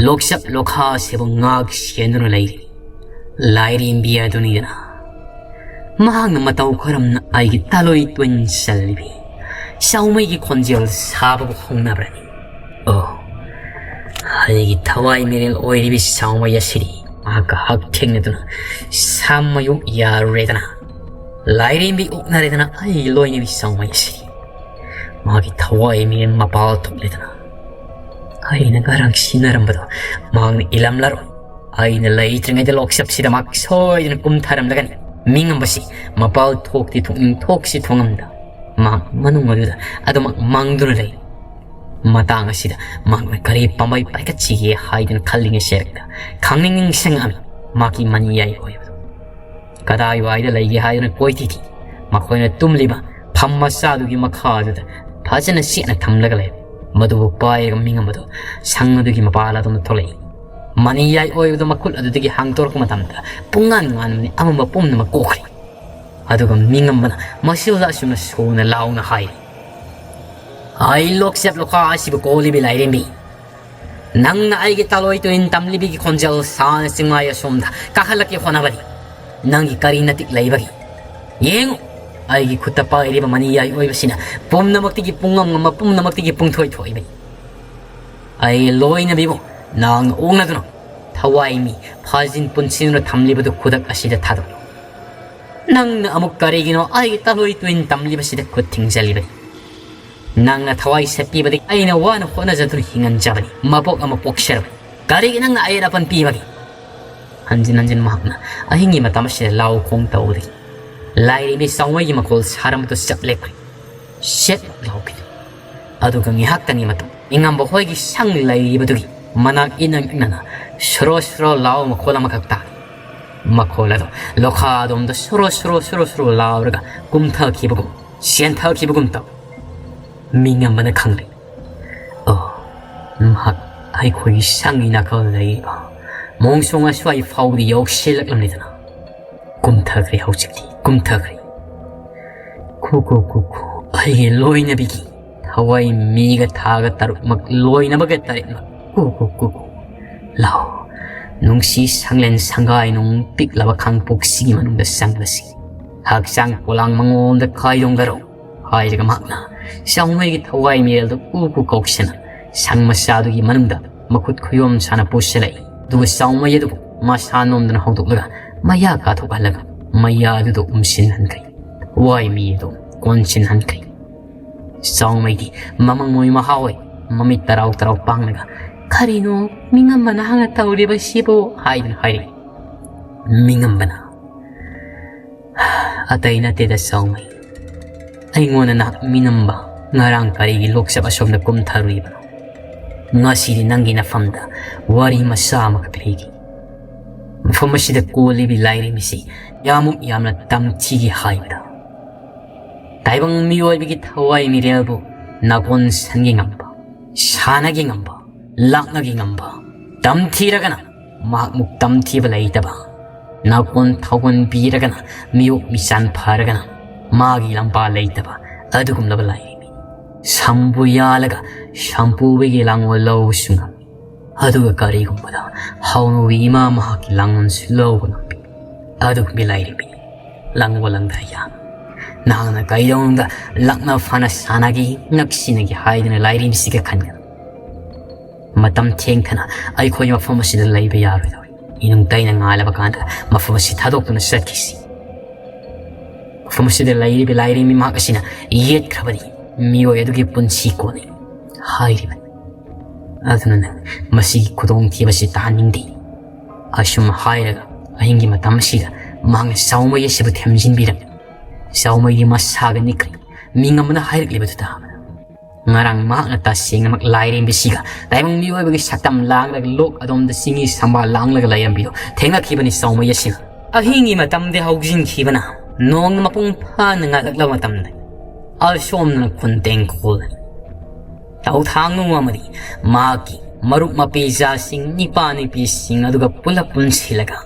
ꯂꯣꯛꯆꯞ ꯂꯣꯈꯥꯁꯤꯕꯨ ꯉꯥꯛ ꯁꯦꯟꯗꯨꯅ ꯂꯩꯔꯤ ꯂꯥꯏꯔꯦꯝꯕꯤ ꯑꯗꯨꯅꯤꯗꯅ꯫ ꯃꯍꯥꯛꯅ ꯃꯇꯧ ꯀꯔꯝꯅ ꯑꯩꯒꯤ ꯇꯥꯂꯣꯏ ꯇꯣꯏꯟ ꯆꯜꯂꯤꯕꯤ ꯆꯥꯎꯃꯩꯒꯤ ꯈꯣꯟꯖꯦꯜ ꯁꯥꯕꯕꯨ ꯍꯧꯅꯕ꯭ꯔꯅꯤ? ꯑꯣ, ꯑꯩꯒꯤ ꯊꯋꯥꯏ ꯃꯤꯔꯦꯜ ꯑꯣꯏꯔꯤꯕꯤ ꯆꯥꯎꯃꯩ ꯑꯁꯤꯗꯤ ꯃꯍꯥꯛꯀ ꯍꯛ ꯊꯦꯡꯅꯗꯨꯅ ꯁꯥꯃꯌꯨ ꯌꯥꯔꯨꯔꯦꯗꯅ꯫ ꯂꯥꯏꯔꯦꯝꯕꯤ ꯑꯣꯛꯅꯔꯦꯗꯅ ꯑꯩꯒꯤ ꯂꯣꯏꯅꯕꯤ ꯆꯥꯎꯃꯩ ꯑꯁꯤꯗꯤ꯫ ꯃꯥꯒꯤ ꯊꯋꯥꯏ ꯃꯤꯔꯦꯜ ꯃꯄꯥꯜ ꯊꯣꯛꯂꯦꯗꯅ꯫ ꯑꯩꯅ ꯉꯔꯥꯡ ꯁꯤꯟꯅꯔꯝꯕꯗꯣ ꯃꯍꯥꯛꯅ ꯏꯜꯂꯝꯂꯔꯣꯏ꯫ ꯑꯩꯅ ꯂꯩꯇ꯭ꯔꯤꯉꯩꯗ ꯂꯣꯛꯆꯞꯁꯤꯗ ꯃꯍꯥꯛ ꯁꯣꯏꯗꯅ ꯀꯨꯝꯊꯔꯝꯂꯒꯅꯤ꯫ ꯃꯤꯉꯝꯕꯁꯤ ꯃꯄꯥꯜ ꯊꯣꯛꯇꯤ ꯊꯣꯛꯅꯤꯡ ꯊꯣꯛꯁꯤ ꯊꯣꯡꯉꯝꯗ ꯃꯍꯥꯛ ꯃꯅꯨꯡ ꯑꯗꯨꯗ ꯑꯗꯨꯃꯛ ꯃꯥꯡꯗꯨꯅ ꯂꯩ꯫ ꯃꯇꯥꯡ ꯑꯁꯤꯗ ꯃꯍꯥꯛꯅ ꯀꯔꯤ ꯄꯥꯝꯕꯩ ꯄꯥꯏꯈꯠꯁꯤꯒꯦ ꯍꯥꯏꯗꯨꯅ ꯈꯜꯂꯤꯉꯩ ꯁꯦꯔꯛꯇ ꯈꯪꯅꯤꯡ ꯅꯤꯡꯁꯤꯡꯉꯛꯑꯃꯤ ꯃꯍꯥꯛꯀꯤ ꯃꯅꯤꯌꯥꯏ ꯑꯣꯏꯕꯗꯨ꯫ ꯀꯗꯥꯏꯋꯥꯏꯗ ꯂꯩꯒꯦ ꯍꯥꯏꯗꯨꯅ ꯀꯣꯏꯊꯤ ꯊꯤ꯫ ꯃꯈꯣꯏꯅ ꯇꯨꯝꯂꯤꯕ ꯐꯝ ꯃꯆꯥꯗꯨꯒꯤ ꯃꯈꯥꯗꯨꯗ ꯐꯖꯅ ꯆꯦꯠꯅ ꯊꯝꯂꯒ ꯂꯩ꯫ ꯃꯗꯨꯕꯨ ꯄꯥꯏꯔꯒ ꯃꯤꯉꯝꯕꯗꯨ ꯁꯪ ꯑꯗꯨꯒꯤ ꯃꯄꯥꯜ ꯑꯗꯣꯝꯗ ꯊꯣꯛꯂꯛꯏ꯫ ꯃꯅꯤꯌꯥꯏ ꯑꯣꯏꯕꯗꯨ ꯃꯈꯨꯠ ꯑꯗꯨꯗꯒꯤ ꯍꯥꯡꯗꯣꯔꯛꯄ ꯃꯇꯝꯗ ꯄꯨꯡꯉꯥꯟ ꯉꯥꯟꯕꯅꯤ ꯑꯃꯝꯕ ꯄꯨꯝꯅꯃꯛ ꯀꯣꯛꯈ꯭ꯔꯦ꯫ ꯑꯗꯨꯒ ꯃꯤꯉꯝꯕꯅ ꯃꯁꯤꯗ ꯑꯁꯨꯝꯅ ꯁꯣꯟꯅ ꯂꯥꯎꯅ ꯍꯥꯏꯔꯤ, "ꯑꯩ ꯂꯣꯛꯆꯦꯞ ꯂꯣꯈꯥ ꯑꯁꯤꯕꯨ ꯀꯣꯜꯂꯤꯕꯤ ꯂꯥꯏꯔꯦꯝꯕꯤ꯫ ꯅꯪꯅ ꯑꯩꯒꯤ ꯇꯥꯂꯣꯏ ꯇꯨꯏꯟ ꯇꯝꯂꯤꯕꯤꯒꯤ ꯈꯣꯟꯖꯦꯜ ꯁꯥꯅ ꯆꯤꯡꯃꯥꯏ ꯑꯁꯣꯝꯗ ꯀꯥꯈꯠꯂꯛꯀꯦ ꯍꯣꯠꯅꯕꯅꯤ꯫ ꯅꯪꯒꯤ ꯀꯔꯤ ꯅꯇꯤꯛ ꯂꯩꯕꯒꯦ? ꯌꯦꯡꯉꯨ, ꯑꯩꯒꯤ ꯈꯨꯠꯇ ꯄꯥꯏꯔꯤꯕ ꯃꯅꯤꯌꯥꯏ ꯑꯣꯏꯕꯁꯤꯅ ꯄꯨꯝꯅꯃꯛꯇꯒꯤ ꯄꯨꯡꯉꯝ ꯉꯝꯕ ꯄꯨꯝꯅꯃꯛꯇꯒꯤ ꯄꯨꯡꯊꯣꯏ ꯊꯣꯛꯏꯕꯅꯤ꯫ ꯑꯩ ꯂꯣꯏꯅꯕꯤꯕꯨ ꯅꯥꯡꯅ ꯑꯣꯛꯅꯗꯨꯅ ꯊꯋꯥꯏ ꯃꯤ ꯐꯥꯖꯤꯟ ꯄꯨꯟꯁꯤꯟꯗꯨꯅ ꯊꯝꯂꯤꯕꯗꯨ ꯈꯨꯗꯛ ꯑꯁꯤꯗ ꯊꯥꯗꯣꯛꯂꯨ꯫ ꯅꯪꯅ ꯑꯃꯨꯛ ꯀꯔꯤꯒꯤꯅꯣ ꯑꯩꯒꯤ ꯇꯥꯂꯣꯏ ꯇꯨꯏꯟ ꯇꯝꯂꯤꯕꯁꯤꯗ ꯈꯨꯠ ꯊꯤꯡꯖꯜꯂꯤꯕꯅꯤ? ꯅꯪꯅ ꯊꯋꯥꯏ ꯁꯦꯠꯄꯤꯕꯗꯒꯤ ꯑꯩꯅ ꯋꯥꯅ ꯍꯣꯠꯅꯖꯗꯨꯅ ꯍꯤꯡꯍꯟꯖꯕꯅꯤ, ꯃꯄꯣꯛ ꯑꯃ ꯄꯣꯛꯆꯔꯕꯅꯤ꯫ ꯀꯔꯤꯒꯤ ꯅꯪꯅ ꯑꯌꯦꯠ ꯑꯄꯟ ꯄꯤꯕꯒꯦ?" ꯍꯟꯖꯤꯟ ꯍꯟꯖꯤꯟ ꯃꯍꯥꯛꯅ ꯑꯍꯤꯡꯒꯤ ꯃꯇꯝ ꯑꯁꯤꯗ ꯂꯥꯎ ꯈꯣꯡ ꯇꯧꯕꯗꯒꯤ ꯂꯥꯏꯔꯦꯝꯕꯤ ꯆꯥꯎꯃꯩꯒꯤ ꯃꯈꯣꯜ ꯁꯥꯔꯝꯕꯗꯨ ꯆꯞ ꯂꯦꯞꯈ꯭ꯔꯦ꯫ ꯁꯦꯠ ꯂꯥꯎꯈꯤꯗꯦ꯫ ꯑꯗꯨꯒ ꯉꯥꯏꯍꯥꯛꯇꯪꯒꯤ ꯃꯇꯨꯡ ꯃꯤꯉꯝꯕ ꯍꯣꯏꯒꯤ ꯁꯪ ꯂꯩꯔꯤꯕꯗꯨꯒꯤ ꯃꯅꯥꯛ ꯏꯅꯛ ꯅꯛꯅꯅ ꯁꯣꯔꯣ ꯁꯣꯔꯣ ꯂꯥꯎꯕ ꯃꯈꯣꯜ ꯑꯃꯈꯛ ꯇꯥꯔꯦ꯫ ꯃꯈꯣꯜ ꯑꯗꯣ ꯂꯣꯈꯥꯗꯣꯝꯗ ꯁꯣꯔꯣ ꯁꯣꯔꯣ ꯁꯣꯔꯣ ꯁꯣꯔꯣ ꯂꯥꯎꯔꯒ ꯀꯨꯝꯊꯈꯤꯕꯒꯨꯝ, ꯆꯦꯟꯊꯈꯤꯕꯒꯨꯝ ꯇꯧ꯫ ꯃꯤꯉꯝꯕꯅ ꯈꯪꯂꯦ꯫ ꯑꯣ, ꯃꯍꯥꯛ ꯑꯩꯈꯣꯏꯒꯤ ꯁꯪꯒꯤ ꯅꯥꯀꯜꯗ ꯂꯩꯔꯤꯕ ꯃꯣꯡꯁꯣꯡ ꯑꯁ꯭ꯋꯥꯏ ꯐꯥꯎꯕꯗꯤ ꯌꯧꯁꯤꯜꯂꯛꯂꯝꯂꯦꯗꯅ꯫ ꯀꯨꯝꯊꯈ꯭ꯔꯦ ꯍꯧꯖꯤꯛꯇꯤ, ꯀꯨꯝꯊꯈ꯭ꯔꯦ꯫ ꯈꯨ ꯈꯨ ꯈꯨ ꯈꯨ, ꯑꯩꯒꯤ ꯂꯣꯏꯅꯕꯤꯒꯤ ꯊꯋꯥꯏ ꯃꯤꯒ ꯊꯥꯒ ꯇꯔꯨꯛꯃꯛ ꯂꯣꯏꯅꯕꯒ ꯇꯔꯦꯠꯃꯛ꯫ ꯀꯨ ꯀꯨ ꯀꯨ ꯀꯨ꯫ ꯂꯥꯎ, ꯅꯨꯡꯁꯤ ꯁꯪꯂꯦꯟ ꯁꯪꯒꯥꯏ ꯅꯨꯡ ꯄꯤꯛꯂꯕ ꯈꯥꯡꯄꯣꯛꯁꯤꯒꯤ ꯃꯅꯨꯡꯗ ꯆꯪꯂꯁꯤ꯫ ꯍꯛꯆꯥꯡ ꯄꯣꯂꯥꯡ ꯃꯉꯣꯟꯗ ꯀꯥꯏꯗꯣꯡꯂꯔꯣ ꯍꯥꯏꯔꯒ ꯃꯍꯥꯛꯅ ꯆꯥꯎꯃꯩꯒꯤ ꯊꯋꯥꯏ ꯃꯤꯔꯦꯜꯗꯨ ꯀꯨ ꯀꯨ ꯀꯧꯁꯤꯟꯅ ꯁꯪ ꯃꯆꯥꯗꯨꯒꯤ ꯃꯅꯨꯡꯗ ꯃꯈꯨꯠ ꯈꯨꯌꯣꯝ ꯁꯥꯅ ꯄꯨꯁꯤꯜꯂꯛꯏ꯫ ꯑꯗꯨꯒ ꯆꯥꯎꯃꯩ ꯑꯗꯨꯕꯨ ꯃꯁꯥ ꯅꯣꯝꯗꯅ ꯍꯧꯗꯣꯛꯂꯒ ꯃꯌꯥ ꯀꯥꯊꯣꯛꯍꯜꯂꯒ ꯃꯌꯥ ꯑꯗꯨꯗ ꯎꯝꯁꯤꯟꯍꯟꯈ꯭ꯔꯦ꯫ ꯊꯋꯥꯏ ꯃꯤ ꯑꯗꯨ ꯀꯣꯟꯁꯤꯟꯍꯟꯈ꯭ꯔꯦ꯫ ꯆꯥꯎꯃꯩꯗꯤ ꯃꯃꯪ ꯃꯣꯏ ꯃꯍꯥ ꯑꯣꯏ ꯃꯃꯤꯠ ꯇꯔꯥꯎ ꯇꯔꯥꯎ ꯄꯥꯡꯂꯒ, "ꯀꯔꯤꯅꯣ ꯃꯤꯉꯝꯕꯅ ꯍꯥꯟꯅ ꯇꯧꯔꯤꯕꯁꯤꯕꯨ?" ꯍꯥꯏꯗꯨꯅ ꯍꯥꯏꯔꯛꯏ꯫ ꯃꯤꯉꯝꯕꯅ, "ꯑꯇꯩ ꯅꯠꯇꯦꯗ ꯆꯥꯎꯃꯩ, ꯑꯩꯉꯣꯟꯗ ꯅꯍꯥꯛ ꯃꯤꯅꯝꯕ ꯉꯔꯥꯡ ꯀꯔꯤꯒꯤ ꯂꯣꯛꯆꯞ ꯑꯁꯣꯝꯗ ꯀꯨꯝꯊꯔꯨꯏꯕꯅꯣ? ꯉꯁꯤꯗꯤ ꯅꯪꯒꯤ ꯅꯐꯝꯗ ꯋꯥꯔꯤ ꯃꯆꯥ ꯑꯃꯈꯛ ꯂꯤꯒꯦ꯫ ꯃꯐꯝ ꯑꯁꯤꯗ ꯀꯣꯜꯂꯤꯕꯤ ꯂꯥꯏꯔꯦꯝꯕꯤꯁꯤ ꯌꯥꯝꯃꯨꯛ ꯌꯥꯝꯅ ꯇꯝꯊꯤꯒꯦ ꯍꯥꯏꯕꯗ, ꯇꯥꯏꯕꯪ ꯃꯤꯑꯣꯏꯕꯒꯤ ꯊꯋꯥꯏ ꯃꯤꯔꯦꯜꯕꯨ ꯅꯥꯀꯣꯟ ꯁꯟꯒꯦ ꯉꯝꯕ, ꯁꯥꯟꯅꯒꯦ ꯉꯝꯕ, ꯂꯥꯛꯅꯒꯦ ꯉꯝꯕ, ꯇꯝꯊꯤꯔꯒꯅ ꯃꯍꯥꯛꯃꯨꯛ ꯇꯝꯊꯤꯕ ꯂꯩꯇꯕ, ꯅꯥꯀꯣꯟ ꯊꯥꯎꯒꯣꯟ ꯄꯤꯔꯒꯅ ꯃꯤꯑꯣꯛ ꯃꯤꯆꯥꯟ ꯐꯔꯒꯅ ꯃꯥꯒꯤ ꯂꯝꯕꯥ ꯂꯩꯇꯕ ꯑꯗꯨꯒꯨꯝꯂꯕ ꯂꯥꯏꯔꯦꯝꯕꯤ꯫ ꯁꯝꯕꯨ ꯌꯥꯜꯂꯒ ꯁꯝꯄꯨꯕꯒꯤ ꯂꯥꯡꯑꯣꯜ ꯂꯧꯕꯁꯨ ꯉꯝꯃꯤ꯫ ꯑꯗꯨꯒ ꯀꯔꯤꯒꯨꯝꯕꯗ ꯍꯥꯎꯅꯨꯕꯤ ꯏꯃꯥ ꯃꯍꯥꯛꯀꯤ ꯂꯥꯡꯑꯣꯜꯁꯨ ꯂꯧꯕ ꯉꯝꯃꯤ꯫ ꯑꯗꯨꯒꯨꯝꯕꯤ ꯂꯥꯏꯔꯦꯝꯕꯤ꯫ ꯂꯥꯡꯑꯣꯜ ꯂꯥꯡꯗꯥ ꯌꯥꯝ꯫ ꯅꯍꯥꯛꯅ ꯀꯩꯗꯧꯅꯨꯡꯗ ꯂꯛꯅ ꯐꯅ ꯁꯥꯟꯅꯒꯦ, ꯉꯛꯁꯤꯟꯅꯒꯦ ꯍꯥꯏꯗꯨꯅ ꯂꯥꯏꯔꯦꯝꯕꯤꯁꯤꯒ ꯈꯟꯒꯅꯨ꯫ ꯃꯇꯝ ꯊꯦꯡꯊꯅ ꯑꯩꯈꯣꯏ ꯃꯐꯝ ꯑꯁꯤꯗ ꯂꯩꯕ ꯌꯥꯔꯣꯏꯗꯧꯔꯤ꯫ ꯏꯅꯨꯡ ꯇꯩꯅ ꯉꯥꯏꯂꯕ ꯀꯥꯟꯗ ꯃꯐꯝ ꯑꯁꯤ ꯊꯥꯗꯣꯛꯇꯨꯅ ꯆꯠꯈꯤꯁꯤ꯫ ꯃꯐꯝ ꯑꯁꯤꯗ ꯂꯩꯔꯤꯕ ꯂꯥꯏꯔꯦꯝꯕꯤ ꯃꯍꯥꯛ ꯑꯁꯤꯅ ꯌꯦꯠꯈ꯭ꯔꯕꯗꯤ ꯃꯤꯑꯣꯏ ꯑꯗꯨꯒꯤ ꯄꯨꯟꯁꯤ ꯀꯣꯟꯅꯩ ꯍꯥꯏꯔꯤꯕꯅꯤ꯫ ꯑꯗꯨꯅ ꯅꯪ ꯃꯁꯤꯒꯤ ꯈꯨꯗꯣꯡꯊꯤꯕꯁꯤ ꯇꯥꯍꯟꯅꯤꯡꯗꯦ꯫ ꯑꯁꯨꯝ ꯍꯥꯏꯔꯒ ꯑꯍꯤꯡꯒꯤ ꯃꯇꯝ ꯑꯁꯤꯗ ꯃꯍꯥꯛꯅ ꯆꯥꯎꯃꯩ ꯑꯁꯤꯕꯨ ꯊꯦꯝꯖꯤꯟꯕꯤꯔꯝꯃꯤ꯫ ꯆꯥꯎꯃꯩꯒꯤ ꯃꯁꯥꯒ ꯅꯤꯛꯈ꯭ꯔꯦ꯫ ꯃꯤꯉꯝꯕꯅ ꯍꯥꯏꯔꯛꯂꯤꯕꯗꯨ ꯇꯥꯕꯗ꯫ ꯉꯔꯥꯡ ꯃꯍꯥꯛꯅ ꯇꯁꯦꯡꯅꯃꯛ ꯂꯥꯏꯔꯦꯝꯕꯤꯁꯤꯒ ꯇꯥꯏꯕꯪ ꯃꯤꯑꯣꯏꯕꯒꯤ ꯁꯛꯇꯝ ꯂꯥꯡꯂꯒ ꯂꯣꯛ ꯑꯗꯣꯝꯗ ꯆꯤꯡꯍꯤ ꯁꯝꯕꯥꯜ ꯂꯥꯡꯂꯒ ꯂꯩꯔꯝꯕꯤꯗꯣ ꯊꯦꯡꯅꯈꯤꯕꯅꯤ ꯆꯥꯎꯃꯩ ꯑꯁꯤꯅ꯫ ꯑꯍꯤꯡꯒꯤ ꯃꯇꯝꯗꯤ ꯍꯧꯖꯤꯟꯈꯤꯕꯅ ꯅꯣꯡꯅ ꯃꯄꯨꯡ ꯐꯥꯅ ꯉꯥꯜꯂꯛꯂꯕ ꯃꯇꯝꯗ ꯑꯁꯣꯝꯗꯅ ꯈꯨꯟꯇꯦꯡꯈꯣꯜ ꯇꯧꯊꯥꯡꯅꯨ ꯑꯃꯗꯤ ꯃꯍꯥꯛꯀꯤ ꯃꯔꯨꯞ ꯃꯄꯤꯖꯥꯁꯤꯡ ꯅꯤꯄꯥ ꯅꯨꯄꯤꯁꯤꯡ ꯑꯗꯨꯒ ꯄꯨꯂꯞ ꯄꯨꯟꯁꯤꯜꯂꯒ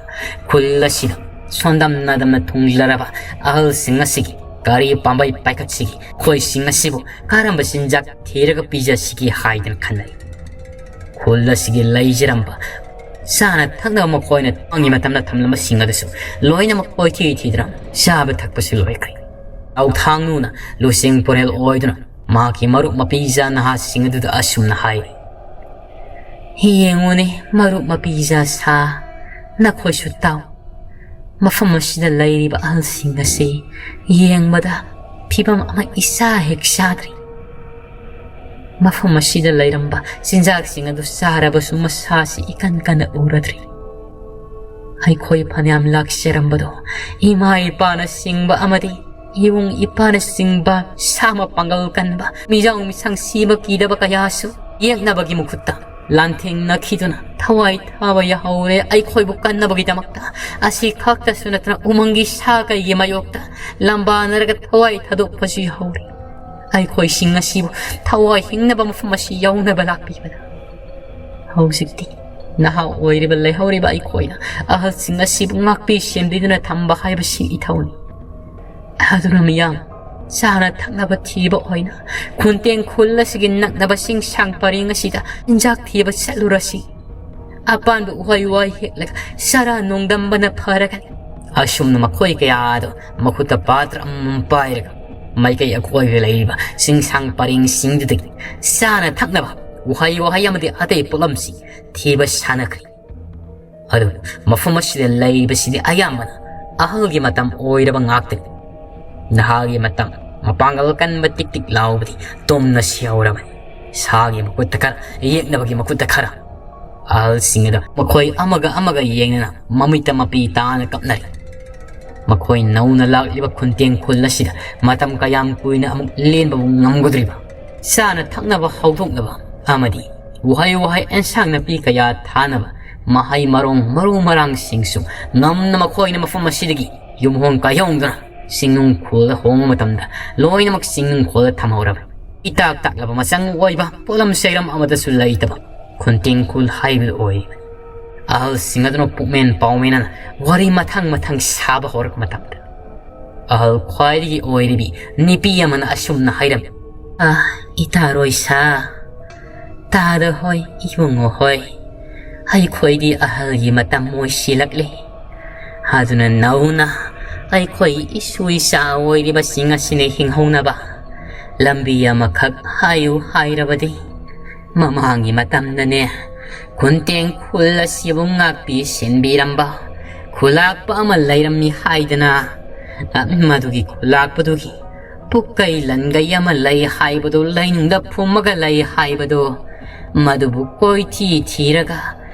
ꯈꯨꯜ ꯑꯁꯤꯗ ꯁꯣꯟꯗꯝꯅꯗꯝꯅ ꯊꯨꯡꯂꯔꯕ ꯑꯍꯜꯁꯤꯡ ꯑꯁꯤꯒꯤ ꯀꯔꯤ ꯄꯥꯝꯕꯩ ꯄꯥꯏꯈꯠꯁꯤꯒꯤ ꯈꯣꯏꯁꯤꯡ ꯑꯁꯤꯕꯨ ꯀꯔꯝꯕ ꯆꯤꯟꯖꯥꯛ ꯊꯤꯔꯒ ꯄꯤꯖꯁꯤꯒꯦ ꯍꯥꯏꯗꯅ ꯈꯟꯅꯔꯤ꯫ ꯈꯨꯜ ꯑꯁꯤꯒꯤ ꯂꯩꯖꯔꯝꯕ ꯆꯥꯅ ꯊꯛꯅꯕ ꯃꯈꯣꯏꯅ ꯇꯥꯡꯒꯤ ꯃꯇꯝꯗ ꯊꯝꯂꯝꯕꯁꯤꯡ ꯑꯗꯨꯁꯨ ꯂꯣꯏꯅꯃꯛ ꯀꯣꯏꯊꯤ ꯊꯤꯗꯨꯅ ꯆꯥꯕ ꯊꯛꯄꯁꯨ ꯂꯣꯏꯈ꯭ꯔꯦ꯫ ꯇꯧꯊꯥꯡꯅꯨꯅ ꯂꯨꯆꯤꯡ ꯄꯨꯔꯦꯜ ꯑꯣꯏꯗꯨꯅ ꯃꯍꯥꯛꯀꯤ ꯃꯔꯨꯞ ꯃꯄꯤꯖꯥ ꯅꯍꯥꯁꯤꯡ ꯑꯗꯨꯗ ꯑꯁꯨꯝꯅ ꯍꯥꯏꯔꯤ, "ꯌꯦꯡꯉꯨꯅꯦ, ꯃꯔꯨꯞ ꯃꯄꯤꯖꯥ ꯁꯥ, ꯅꯈꯣꯏꯁꯨ ꯇꯥꯎ꯫ ꯃꯐꯝ ꯑꯁꯤꯗ ꯂꯩꯔꯤꯕ ꯑꯍꯜꯁꯤꯡ ꯑꯁꯤ ꯌꯦꯡꯕꯗ ꯐꯤꯕꯝ ꯑꯃ ꯏꯆꯥ ꯍꯦꯛ ꯆꯥꯗ꯭ꯔꯤ꯫ ꯃꯐꯝ ꯑꯁꯤꯗ ꯂꯩꯔꯝꯕ ꯆꯤꯟꯖꯥꯛꯁꯤꯡ ꯑꯗꯨ ꯆꯥꯔꯕꯁꯨ ꯃꯁꯥꯁꯤ ꯏꯀꯟ ꯀꯟꯅ ꯎꯔꯗ꯭ꯔꯤ꯫ ꯑꯩꯈꯣꯏ ꯐꯅꯌꯥꯝ ꯂꯥꯛꯆꯔꯝꯕꯗꯣ ꯏꯃꯥ ꯏꯄꯥꯅ ꯆꯤꯡꯕ ꯑꯃꯗꯤ ꯏꯕꯨꯡ ꯏꯄꯥꯅ ꯆꯤꯡꯕ ꯁꯥ ꯃꯄꯥꯡꯒꯜ ꯀꯟꯕ ꯃꯤꯖꯥꯎ ꯃꯤꯁꯥꯡ ꯁꯤꯕ ꯀꯤꯗꯕ ꯀꯌꯥꯁꯨ ꯌꯦꯛꯅꯕꯒꯤ ꯃꯈꯨꯠꯇ ꯂꯥꯟꯊꯦꯡꯅꯈꯤꯗꯨꯅ ꯊꯋꯥꯏ ꯊꯥꯕ ꯌꯥꯍꯧꯔꯦ꯫ ꯑꯩꯈꯣꯏꯕꯨ ꯀꯟꯅꯕꯒꯤꯗꯃꯛꯇ ꯑꯁꯤ ꯈꯛꯇꯁꯨ ꯅꯠꯇꯅ ꯎꯃꯪꯒꯤ ꯁꯥ ꯀꯩꯒꯤ ꯃꯥꯌꯣꯛꯇ ꯂꯝꯕꯥꯅꯔꯒ ꯊꯋꯥꯏ ꯊꯥꯗꯣꯛꯄꯁꯨ ꯌꯥꯍꯧꯔꯦ꯫ ꯑꯩꯈꯣꯏꯁꯤꯡ ꯑꯁꯤꯕꯨ ꯊꯋꯥꯏ ꯍꯤꯡꯅꯕ ꯃꯐꯝ ꯑꯁꯤ ꯌꯧꯅꯕ ꯂꯥꯛꯄꯤꯕꯗ ꯍꯧꯖꯤꯛꯇꯤ ꯅꯍꯥ ꯑꯣꯏꯔꯤꯕ ꯂꯩꯍꯧꯔꯤꯕ ꯑꯩꯈꯣꯏꯅ ꯑꯍꯜꯁꯤꯡ ꯑꯁꯤꯕꯨ ꯉꯥꯛꯄꯤ ꯁꯦꯟꯕꯤꯗꯨꯅ ꯊꯝꯕ ꯍꯥꯏꯕꯁꯤ ꯏꯊꯧꯅꯤ꯫ ꯑꯗꯨꯅ ꯃꯤꯌꯥꯝ, ꯆꯥꯅ ꯊꯛꯅꯕ ꯊꯤꯕ ꯑꯣꯏꯅ ꯈꯨꯟꯇꯦꯡ ꯈꯨꯜ ꯑꯁꯤꯒꯤ ꯅꯛꯅꯕ ꯆꯤꯡꯁꯥꯡ ꯄꯔꯦꯡ ꯑꯁꯤꯗ ꯆꯤꯟꯖꯥꯛ ꯊꯤꯕ ꯆꯠꯂꯨꯔꯁꯤ꯫ ꯑꯄꯥꯟꯕ ꯎꯍꯩ ꯋꯥꯍꯩ ꯍꯦꯛꯂꯒ ꯆꯔꯥ ꯅꯣꯡꯗꯝꯕꯅ ꯐꯔꯒꯅꯤ꯫" ꯑꯁꯨꯝꯅ ꯃꯈꯣꯏ ꯀꯌꯥꯗꯣ ꯃꯈꯨꯠꯇ ꯄꯥꯇ꯭ꯔ ꯑꯃꯃꯝ ꯄꯥꯏꯔꯒ ꯃꯥꯏꯀꯩ ꯑꯀꯣꯏꯕꯗ ꯂꯩꯔꯤꯕ ꯆꯤꯡꯁꯥꯡ ꯄꯔꯦꯡꯁꯤꯡꯗꯨꯗꯒꯤ ꯆꯥꯅ ꯊꯛꯅꯕ ꯎꯍꯩ ꯋꯥꯍꯩ ꯑꯃꯗꯤ ꯑꯇꯩ ꯄꯣꯠꯂꯝꯁꯤꯡ ꯊꯤꯕ ꯁꯥꯟꯅꯈ꯭ꯔꯦ꯫ ꯑꯗꯨꯕꯨ ꯃꯐꯝ ꯑꯁꯤꯗ ꯂꯩꯔꯤꯕꯁꯤꯗꯤ ꯑꯌꯥꯝꯕꯅ ꯑꯍꯜꯒꯤ ꯃꯇꯝ ꯑꯣꯏꯔꯕ ꯉꯥꯛꯇꯅꯤ꯫ ꯅꯍꯥꯒꯤ ꯃꯇꯝ ꯃꯄꯥꯡꯒꯜ ꯀꯟꯕ ꯇꯤꯛ ꯇꯤꯛ ꯂꯥꯎꯕꯗꯤ ꯇꯨꯝꯅ ꯁꯤꯍꯧꯔꯕꯅꯤ꯫ ꯁꯥꯒꯤ ꯃꯈꯨꯠꯇ ꯈꯔ, ꯌꯦꯛꯅꯕꯒꯤ ꯃꯈꯨꯠꯇ ꯈꯔ꯫ ꯑꯍꯜꯁꯤꯡ ꯑꯗꯨ ꯃꯈꯣꯏ ꯑꯃꯒ ꯑꯃꯒ ꯌꯦꯡꯅꯅ ꯃꯃꯤꯠꯇ ꯃꯄꯤ ꯇꯥꯅ ꯀꯞꯅꯔꯤ꯫ ꯃꯈꯣꯏ ꯅꯧꯅ ꯂꯥꯛꯂꯤꯕ ꯈꯨꯟꯇꯦꯡ ꯈꯨꯜ ꯑꯁꯤꯗ ꯃꯇꯝ ꯀꯌꯥꯝ ꯀꯨꯏꯅ ꯑꯃꯨꯛ ꯂꯦꯟꯕꯕꯨ ꯉꯝꯒꯗ꯭ꯔꯤꯕ? ꯆꯥꯅ ꯊꯛꯅꯕ ꯍꯧꯗꯣꯛꯅꯕ ꯑꯃꯗꯤ ꯎꯍꯩ ꯋꯥꯍꯩ ꯑꯦꯟꯁꯥꯡ ꯅꯥꯄꯤ ꯀꯌꯥ ꯊꯥꯅꯕ ꯃꯍꯩ ꯃꯔꯣꯡ ꯃꯔꯨ ꯃꯔꯥꯡꯁꯤꯡꯁꯨ ꯉꯝꯅ ꯃꯈꯣꯏꯅ ꯃꯐꯝ ꯑꯁꯤꯗꯒꯤ ꯌꯨꯝꯍꯣꯡ ꯀꯥꯏꯍꯣꯡꯗꯨꯅ ꯆꯤꯡꯅꯨꯡ ꯈꯨꯜꯗ ꯍꯣꯡꯕ ꯃꯇꯝꯗ ꯂꯣꯏꯅꯃꯛ ꯆꯤꯡꯅꯨꯡ ꯈꯨꯜꯗ ꯊꯝꯍꯧꯔꯕꯅꯤ꯫ ꯏꯇꯥꯛ ꯇꯥꯛꯂꯕ ꯃꯆꯪ ꯑꯣꯏꯕ ꯄꯣꯠꯂꯝ ꯆꯩꯔꯝ ꯑꯃꯗꯁꯨ ꯂꯩꯇꯕ ꯈꯨꯟꯇꯦꯡ ꯈꯨꯜ ꯍꯥꯏꯕꯗꯨ ꯑꯣꯏꯔꯤꯕꯅꯤ꯫ ꯑꯍꯜꯁꯤꯡ ꯑꯗꯨꯅ ꯄꯨꯛꯃꯦꯟ ꯄꯥꯎꯃꯦꯟꯅ ꯋꯥꯔꯤ ꯃꯊꯪ ꯃꯊꯪ ꯁꯥꯕ ꯍꯧꯔꯛꯄ ꯃꯇꯝꯗ ꯑꯍꯜ ꯈ꯭ꯋꯥꯏꯗꯒꯤ ꯑꯣꯏꯔꯤꯕꯤ ꯅꯨꯄꯤ ꯑꯃꯅ ꯑꯁꯨꯝꯅ ꯍꯥꯏꯔꯝꯃꯤ꯫ "ꯑ, ꯏꯇꯥꯔꯣꯏ ꯁꯥ, ꯇꯥꯗ ꯍꯣꯏ, ꯏꯕꯨꯡꯉꯣ ꯍꯣꯏ, ꯑꯩꯈꯣꯏꯗꯤ ꯑꯍꯜꯒꯤ ꯃꯇꯝ ꯑꯣꯏꯁꯤꯜꯂꯛꯂꯦ꯫ ꯑꯗꯨꯅ ꯅꯧꯅ ꯑꯩꯈꯣꯏ ꯏꯁꯨ ꯏꯆꯥ ꯑꯣꯏꯔꯤꯕꯁꯤꯡ ꯑꯁꯤꯅ ꯍꯤꯡꯍꯧꯅꯕ ꯂꯝꯕꯤ ꯑꯃꯈꯛ ꯍꯥꯏꯌꯨ ꯍꯥꯏꯔꯕꯗꯤ, ꯃꯃꯥꯡꯒꯤ ꯃꯇꯝꯗꯅꯦ, ꯈꯨꯟꯇꯦꯡ ꯈꯨꯜ ꯑꯁꯤꯕꯨ ꯉꯥꯛꯄꯤ ꯁꯦꯟꯕꯤꯔꯝꯕ ꯈꯨꯂꯥꯛꯄ ꯑꯃ ꯂꯩꯔꯝꯃꯤ ꯍꯥꯏꯗꯅ, ꯃꯗꯨꯒꯤ ꯈꯨꯂꯥꯛꯄꯗꯨꯒꯤ ꯄꯨꯀꯩ ꯂꯟꯒꯩ ꯑꯃ ꯂꯩ ꯍꯥꯏꯕꯗꯨ, ꯂꯩꯅꯨꯡꯗ ꯐꯨꯝꯃꯒ ꯂꯩ ꯍꯥꯏꯕꯗꯨ, ꯃꯗꯨꯕꯨ ꯀꯣꯏꯊꯤ ꯊꯤꯔꯒ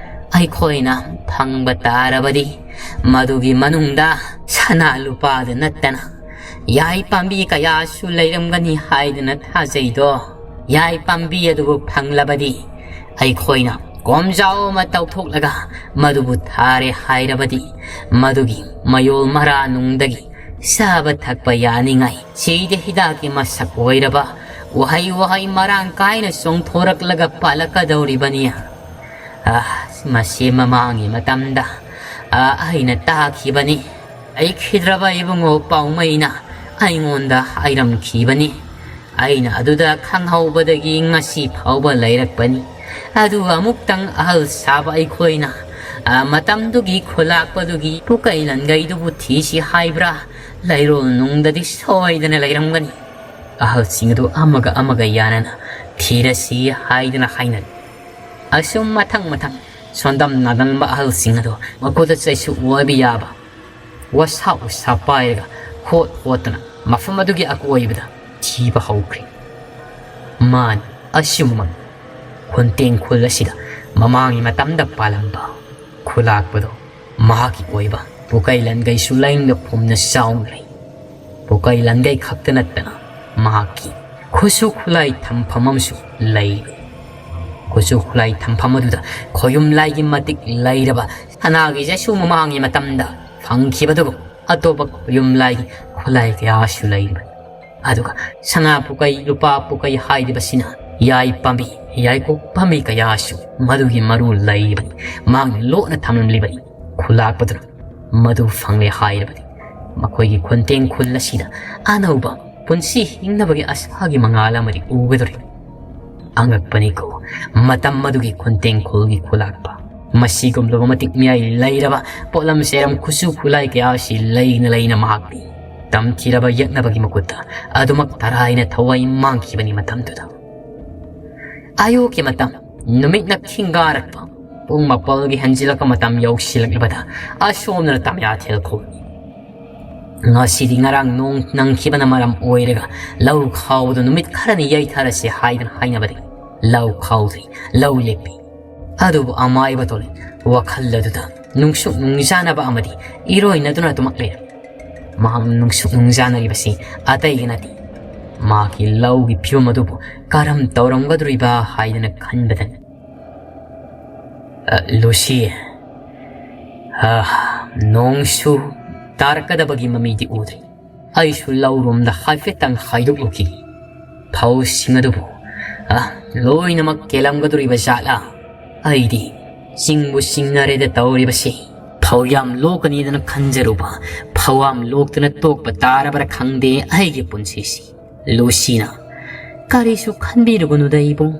ꯑꯩꯈꯣꯏꯅ ꯐꯪꯕ ꯇꯥꯔꯕꯗꯤ, ꯃꯗꯨꯒꯤ ꯃꯅꯨꯡꯗ ꯁꯅꯥ ꯂꯨꯄꯥꯗ ꯅꯠꯇꯅ ꯌꯥꯏ ꯄꯥꯝꯕꯤ ꯀꯌꯥꯁꯨ ꯂꯩꯔꯝꯒꯅꯤ ꯍꯥꯏꯗꯅ ꯊꯥꯖꯩꯗꯣ꯫ ꯌꯥꯏ ꯄꯥꯝꯕꯤ ꯑꯗꯨꯕꯨ ꯐꯪꯂꯕꯗꯤ, ꯑꯩꯈꯣꯏꯅ ꯀꯣꯝꯖꯥꯎ ꯑꯃ ꯇꯧꯊꯣꯛꯂꯒ ꯃꯗꯨꯕꯨ ꯊꯥꯔꯦ ꯍꯥꯏꯔꯕꯗꯤ, ꯃꯗꯨꯒꯤ ꯃꯌꯣꯜ ꯃꯔꯥ ꯅꯨꯡꯗꯒꯤ ꯆꯥꯕ ꯊꯛꯄ ꯌꯥꯅꯤꯡꯉꯥꯏ ꯆꯤꯗ ꯍꯤꯗꯥꯛꯀꯤ ꯃꯁꯛ ꯑꯣꯏꯔꯕ ꯎꯍꯩ ꯋꯥꯍꯩ ꯃꯔꯥꯡ ꯀꯥꯏꯅ ꯆꯣꯡꯊꯣꯔꯛꯂꯒ ꯄꯥꯜꯂꯛꯀꯗꯧꯔꯤꯕꯅꯤ꯫ ꯑ, ꯃꯁꯤ ꯃꯃꯥꯡꯒꯤ ꯃꯇꯝꯗ, ꯑ, ꯑꯩꯅ ꯇꯥꯈꯤꯕꯅꯤ꯫ ꯂꯩꯈꯤꯗ꯭ꯔꯕ ꯏꯕꯨꯡꯉꯣ ꯄꯥꯎꯃꯩꯅ ꯑꯩꯉꯣꯟꯗ ꯍꯥꯏꯔꯝꯈꯤꯕꯅꯤ꯫ ꯑꯩꯅ ꯑꯗꯨꯗ ꯈꯪꯍꯧꯕꯗꯒꯤ ꯉꯁꯤ ꯐꯥꯎꯕ ꯂꯩꯔꯛꯄꯅꯤ꯫ ꯑꯗꯨꯒ ꯑꯃꯨꯛꯇꯪ ꯑꯍꯜ ꯁꯥꯕ ꯑꯩꯈꯣꯏꯅ, ꯑ, ꯃꯇꯝꯗꯨꯒꯤ ꯈꯨꯂꯥꯛꯄꯗꯨꯒꯤ ꯄꯨꯀꯩ ꯂꯟꯒꯩꯗꯨꯕꯨ ꯊꯤꯁꯤ ꯍꯥꯏꯕ꯭ꯔꯥ, ꯂꯩꯔꯣꯜ ꯅꯨꯡꯗꯗꯤ ꯁꯣꯏꯗꯅ ꯂꯩꯔꯝꯒꯅꯤ꯫ ꯑꯍꯜꯁꯤꯡ ꯑꯗꯨ ꯑꯃꯒ ꯑꯃꯒ ꯌꯥꯅꯅ ꯊꯤꯔꯁꯤ ꯍꯥꯏꯗꯅ ꯍꯥꯏꯅꯔꯤ꯫ ꯑꯁꯨꯝ ꯃꯊꯪ ꯃꯊꯪ ꯁꯣꯟꯗꯝ ꯅꯥꯗꯝꯕ ꯑꯍꯜꯁꯤꯡ ꯑꯗꯨ ꯃꯈꯨꯠꯇ ꯆꯩꯁꯨ ꯑꯣꯏꯕ ꯌꯥꯕ ꯋꯥꯁꯥ ꯎꯁꯥ ꯄꯥꯏꯔꯒ ꯍꯣꯠ ꯍꯣꯠꯇꯅ ꯃꯐꯝ ꯑꯗꯨꯒꯤ ꯑꯀꯣꯏꯕꯗ ꯊꯤꯕ ꯍꯧꯈ꯭ꯔꯦ꯫ ꯃꯥꯅꯤ, ꯑꯆꯨꯝꯕ ꯈꯨꯟꯇꯦꯡ ꯈꯨꯜ ꯑꯁꯤꯗ ꯃꯃꯥꯡꯒꯤ ꯃꯇꯝꯗ ꯄꯥꯜꯂꯝꯕ ꯈꯨꯂꯥꯛꯄꯗꯣ ꯃꯍꯥꯛꯀꯤ ꯑꯣꯏꯕ ꯄꯨꯀꯩ ꯂꯟꯒꯩꯁꯨ ꯂꯩꯅ ꯐꯨꯝꯅ ꯆꯥꯎꯅ ꯂꯩ꯫ ꯄꯨꯀꯩ ꯂꯟꯒꯩ ꯈꯛꯇ ꯅꯠꯇꯅ ꯃꯍꯥꯛꯀꯤ ꯈꯨꯠꯁꯨ ꯈꯨꯠꯂꯥꯏ ꯊꯝꯐꯝ ꯑꯃꯁꯨ ꯂꯩ꯫ ꯈꯨꯠꯁꯨ ꯈꯨꯠꯂꯥꯏ ꯊꯝꯐꯝ ꯑꯗꯨꯗ ꯈꯣꯌꯨꯝ ꯂꯥꯏꯒꯤ ꯃꯇꯤꯛ ꯂꯩꯔꯕ ꯁꯅꯥꯒꯤ ꯆꯩꯁꯨ ꯃꯃꯥꯡꯒꯤ ꯃꯇꯝꯗ ꯐꯪꯈꯤꯕꯗꯨꯒꯨꯝ ꯑꯇꯣꯞꯄ ꯈꯣꯌꯨꯝ ꯂꯥꯏꯒꯤ ꯈꯨꯠꯂꯥꯏ ꯀꯌꯥꯁꯨ ꯂꯩꯔꯤꯕꯅꯤ꯫ ꯑꯗꯨꯒ ꯁꯅꯥ ꯄꯨꯀꯩ, ꯂꯨꯄꯥ ꯄꯨꯀꯩ ꯍꯥꯏꯔꯤꯕꯁꯤꯅ ꯌꯥꯏ ꯄꯥꯝꯕꯤ, ꯌꯥꯏꯀꯣꯛ ꯄꯥꯝꯕꯤ ꯀꯌꯥꯁꯨ ꯃꯗꯨꯒꯤ ꯃꯔꯨ ꯂꯩꯔꯤꯕꯅꯤ꯫ ꯃꯍꯥꯛꯅ ꯂꯣꯠꯅ ꯊꯝꯂꯝꯂꯤꯕꯅꯤ꯫ ꯈꯨꯂꯥꯛꯄꯗꯨꯅ ꯃꯗꯨ ꯐꯪꯂꯦ ꯍꯥꯏꯔꯕꯗꯤ ꯃꯈꯣꯏꯒꯤ ꯈꯨꯟꯇꯦꯡ ꯈꯨꯜ ꯑꯁꯤꯗ ꯑꯅꯧꯕ ꯄꯨꯟꯁꯤ ꯍꯤꯡꯅꯕꯒꯤ ꯑꯁꯥꯒꯤ ꯃꯉꯥꯜ ꯑꯃꯗꯤ ꯎꯒꯗꯧꯔꯤ꯫ ꯑꯉꯛꯄꯅꯤꯀꯣ, ꯃꯇꯝ ꯑꯗꯨꯒꯤ ꯈꯨꯟꯇꯦꯡ ꯈꯨꯜꯒꯤ ꯈꯨꯂꯥꯛꯄ꯫ ꯃꯁꯤꯒꯨꯝꯂꯕ ꯃꯇꯤꯛ ꯃꯌꯥꯏ ꯂꯩꯔꯕ ꯄꯣꯠꯂꯝ ꯆꯩꯔꯝ ꯈꯨꯠꯁꯨ ꯈꯨꯠꯂꯥꯏ ꯀꯌꯥ ꯑꯁꯤ ꯂꯩꯅ ꯂꯩꯅ ꯃꯍꯥꯛꯇꯤ ꯇꯝꯊꯤꯔꯕ ꯌꯦꯛꯅꯕꯒꯤ ꯃꯈꯨꯠꯇ ꯑꯗꯨꯃꯛ ꯇꯔꯥꯏꯅ ꯊꯋꯥꯏ ꯃꯥꯡꯈꯤꯕꯅꯤ꯫ ꯃꯇꯝꯗꯨꯗ ꯑꯌꯨꯛꯀꯤ ꯃꯇꯝ, ꯅꯨꯃꯤꯠꯅ ꯈꯤꯡꯒꯥꯔꯛꯄ, ꯄꯨꯡ ꯃꯥꯄꯜꯒꯤ ꯍꯟꯖꯤꯜꯂꯛꯄ ꯃꯇꯝ ꯌꯧꯁꯤꯜꯂꯛꯂꯕꯗ ꯑꯁꯣꯝꯗꯅ ꯇꯝꯌꯥꯊꯦꯜ ꯈꯨꯜ꯫ ꯉꯁꯤꯗꯤ ꯉꯔꯥꯡ ꯅꯣꯡ ꯅꯪꯈꯤꯕꯅ ꯃꯔꯝ ꯑꯣꯏꯔꯒ ꯂꯧ ꯈꯥꯎꯕꯗꯨ ꯅꯨꯃꯤꯠ ꯈꯔꯅꯤ ꯌꯩꯊꯔꯁꯤ ꯍꯥꯏꯗꯅ ꯍꯥꯏꯅꯕꯗꯒꯤ ꯂꯧ ꯈꯥꯎꯗ꯭ꯔꯤ, ꯂꯧ ꯂꯦꯞꯄꯤ꯫ ꯑꯗꯨꯕꯨ ꯑꯃꯥꯏꯕ ꯇꯣꯂꯦ ꯋꯥꯈꯜ ꯑꯗꯨꯗ ꯅꯨꯡꯁꯨꯛ ꯅꯨꯡꯖꯥꯅꯕ ꯑꯃꯗꯤ ꯏꯔꯣꯏꯅꯗꯨꯅ ꯑꯗꯨꯃꯛ ꯂꯩꯔꯝꯃꯤ꯫ ꯃꯍꯥꯛꯅ ꯅꯨꯡꯁꯨꯛ ꯅꯨꯡꯖꯥꯅꯔꯤꯕꯁꯤ ꯑꯇꯩꯒꯤ ꯅꯠꯇꯦ, ꯃꯍꯥꯛꯀꯤ ꯂꯧꯒꯤ ꯐꯤꯕꯝ ꯑꯗꯨꯕꯨ ꯀꯔꯝ ꯇꯧꯔꯝꯒꯗꯧꯔꯤꯕ ꯍꯥꯏꯗꯅ ꯈꯟꯕꯗꯅꯤ꯫ "ꯑ, ꯂꯨꯁꯤ, ꯑ, ꯅꯣꯡꯁꯨ ꯇꯥꯔꯛꯀꯗꯕꯒꯤ ꯃꯃꯤꯗꯤ ꯎꯗ꯭ꯔꯤ꯫ ꯑꯩꯁꯨ ꯂꯧꯔꯣꯝꯗ ꯍꯥꯏꯐꯦꯠꯇꯪ ꯍꯥꯏꯗꯣꯛꯂꯨꯈꯤ꯫ ꯐꯧꯁꯤꯡ ꯑꯗꯨꯕꯨ, ꯑ, ꯂꯣꯏꯅꯃꯛ ꯀꯦꯜꯂꯝꯒꯗꯧꯔꯤꯕ ꯖꯥꯠꯂꯥ? ꯑꯩꯗꯤ ꯆꯤꯡꯕꯨ ꯆꯤꯡꯅꯔꯦꯗ ꯇꯧꯔꯤꯕꯁꯤ꯫ ꯐꯧ ꯌꯥꯝ ꯂꯣꯛꯀꯅꯤꯗꯅ ꯈꯟꯖꯔꯨꯕ, ꯐꯧ ꯌꯥꯝ ꯂꯣꯛꯇꯅ ꯇꯣꯛꯄ ꯇꯥꯔꯕ꯭ꯔꯥ ꯈꯪꯗꯦ ꯑꯩꯒꯤ ꯄꯨꯟꯁꯤꯁꯤ꯫" ꯂꯨꯁꯤꯅ, "ꯀꯔꯤꯁꯨ ꯈꯟꯕꯤꯔꯨꯒꯅꯨꯗ ꯏꯕꯨꯡ꯫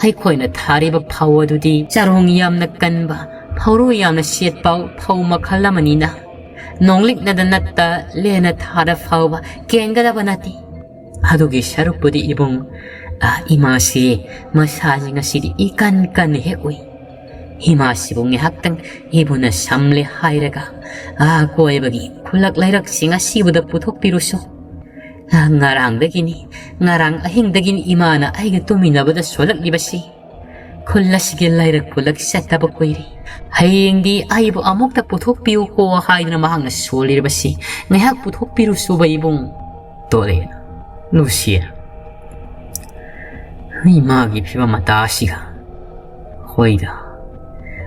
ꯑꯩꯈꯣꯏꯅ ꯊꯥꯔꯤꯕ ꯐꯧ ꯑꯗꯨꯗꯤ ꯆꯔꯣꯡ ꯌꯥꯝꯅ ꯀꯟꯕ, ꯐꯧꯔꯨ ꯌꯥꯝꯅ ꯁꯦꯠꯄ ꯐꯧ ꯃꯈꯜ ꯑꯃꯅꯤꯅ, ꯅꯣꯡꯂꯤꯛꯅꯗ ꯅꯠꯇ ꯂꯦꯟꯅ ꯊꯥꯔ ꯐꯥꯎꯕ ꯀꯦꯟꯒꯗꯕ ꯅꯠꯇꯦ꯫ ꯑꯗꯨꯒꯤ ꯁꯔꯨꯛꯄꯨꯗꯤ ꯏꯕꯨꯡ, ꯑ, ꯏꯃꯥꯁꯤ ꯃꯁꯥꯁꯤ ꯉꯁꯤꯗꯤ ꯏꯀꯟ ꯀꯟꯅ ꯍꯦꯛ ꯎꯏ꯫ ꯏꯃꯥꯁꯤꯕꯨ ꯉꯥꯏꯍꯥꯛꯇꯪ ꯏꯕꯨꯡꯅ ꯁꯝꯂꯦ ꯍꯥꯏꯔꯒ, ꯑ, ꯀꯣꯏꯕꯒꯤ ꯈꯨꯜꯂꯛ ꯂꯩꯔꯛꯁꯤꯡ ꯑꯁꯤꯕꯨꯗ ꯄꯨꯊꯣꯛꯄꯤꯔꯨꯁꯨ꯫ ꯑ, ꯉꯔꯥꯡꯗꯒꯤꯅꯤ, ꯉꯔꯥꯡ ꯑꯍꯤꯡꯗꯒꯤꯅꯤ ꯏꯃꯥꯅ ꯑꯩꯒ ꯇꯨꯝꯃꯤꯟꯅꯕꯗ ꯁꯣꯜꯂꯛꯂꯤꯕꯁꯤ꯫ ꯈꯨꯜ ꯑꯁꯤꯒꯤ ꯂꯩꯔꯛ ꯈꯨꯜꯂꯛ ꯆꯠꯇꯕ ꯀꯨꯏꯔꯦ꯫ ꯍꯌꯦꯡꯗꯤ ꯑꯩꯕꯨ ꯑꯃꯨꯛꯇ ꯄꯨꯊꯣꯛꯄꯤꯌꯨꯀꯣ ꯍꯥꯏꯗꯨꯅ ꯃꯍꯥꯛꯅ ꯁꯣꯜꯂꯤꯕꯁꯤ꯫ ꯉꯥꯏꯍꯥꯛ ꯄꯨꯊꯣꯛꯄꯤꯔꯨꯁꯨꯕ ꯏꯕꯨꯡ꯫" ꯇꯣꯂꯦꯅ, "ꯂꯨꯁꯤ, ꯏꯃꯥꯒꯤ ꯐꯤꯕꯝ ꯃꯇꯥ ꯑꯁꯤꯒ꯫ ꯍꯣꯏꯗ,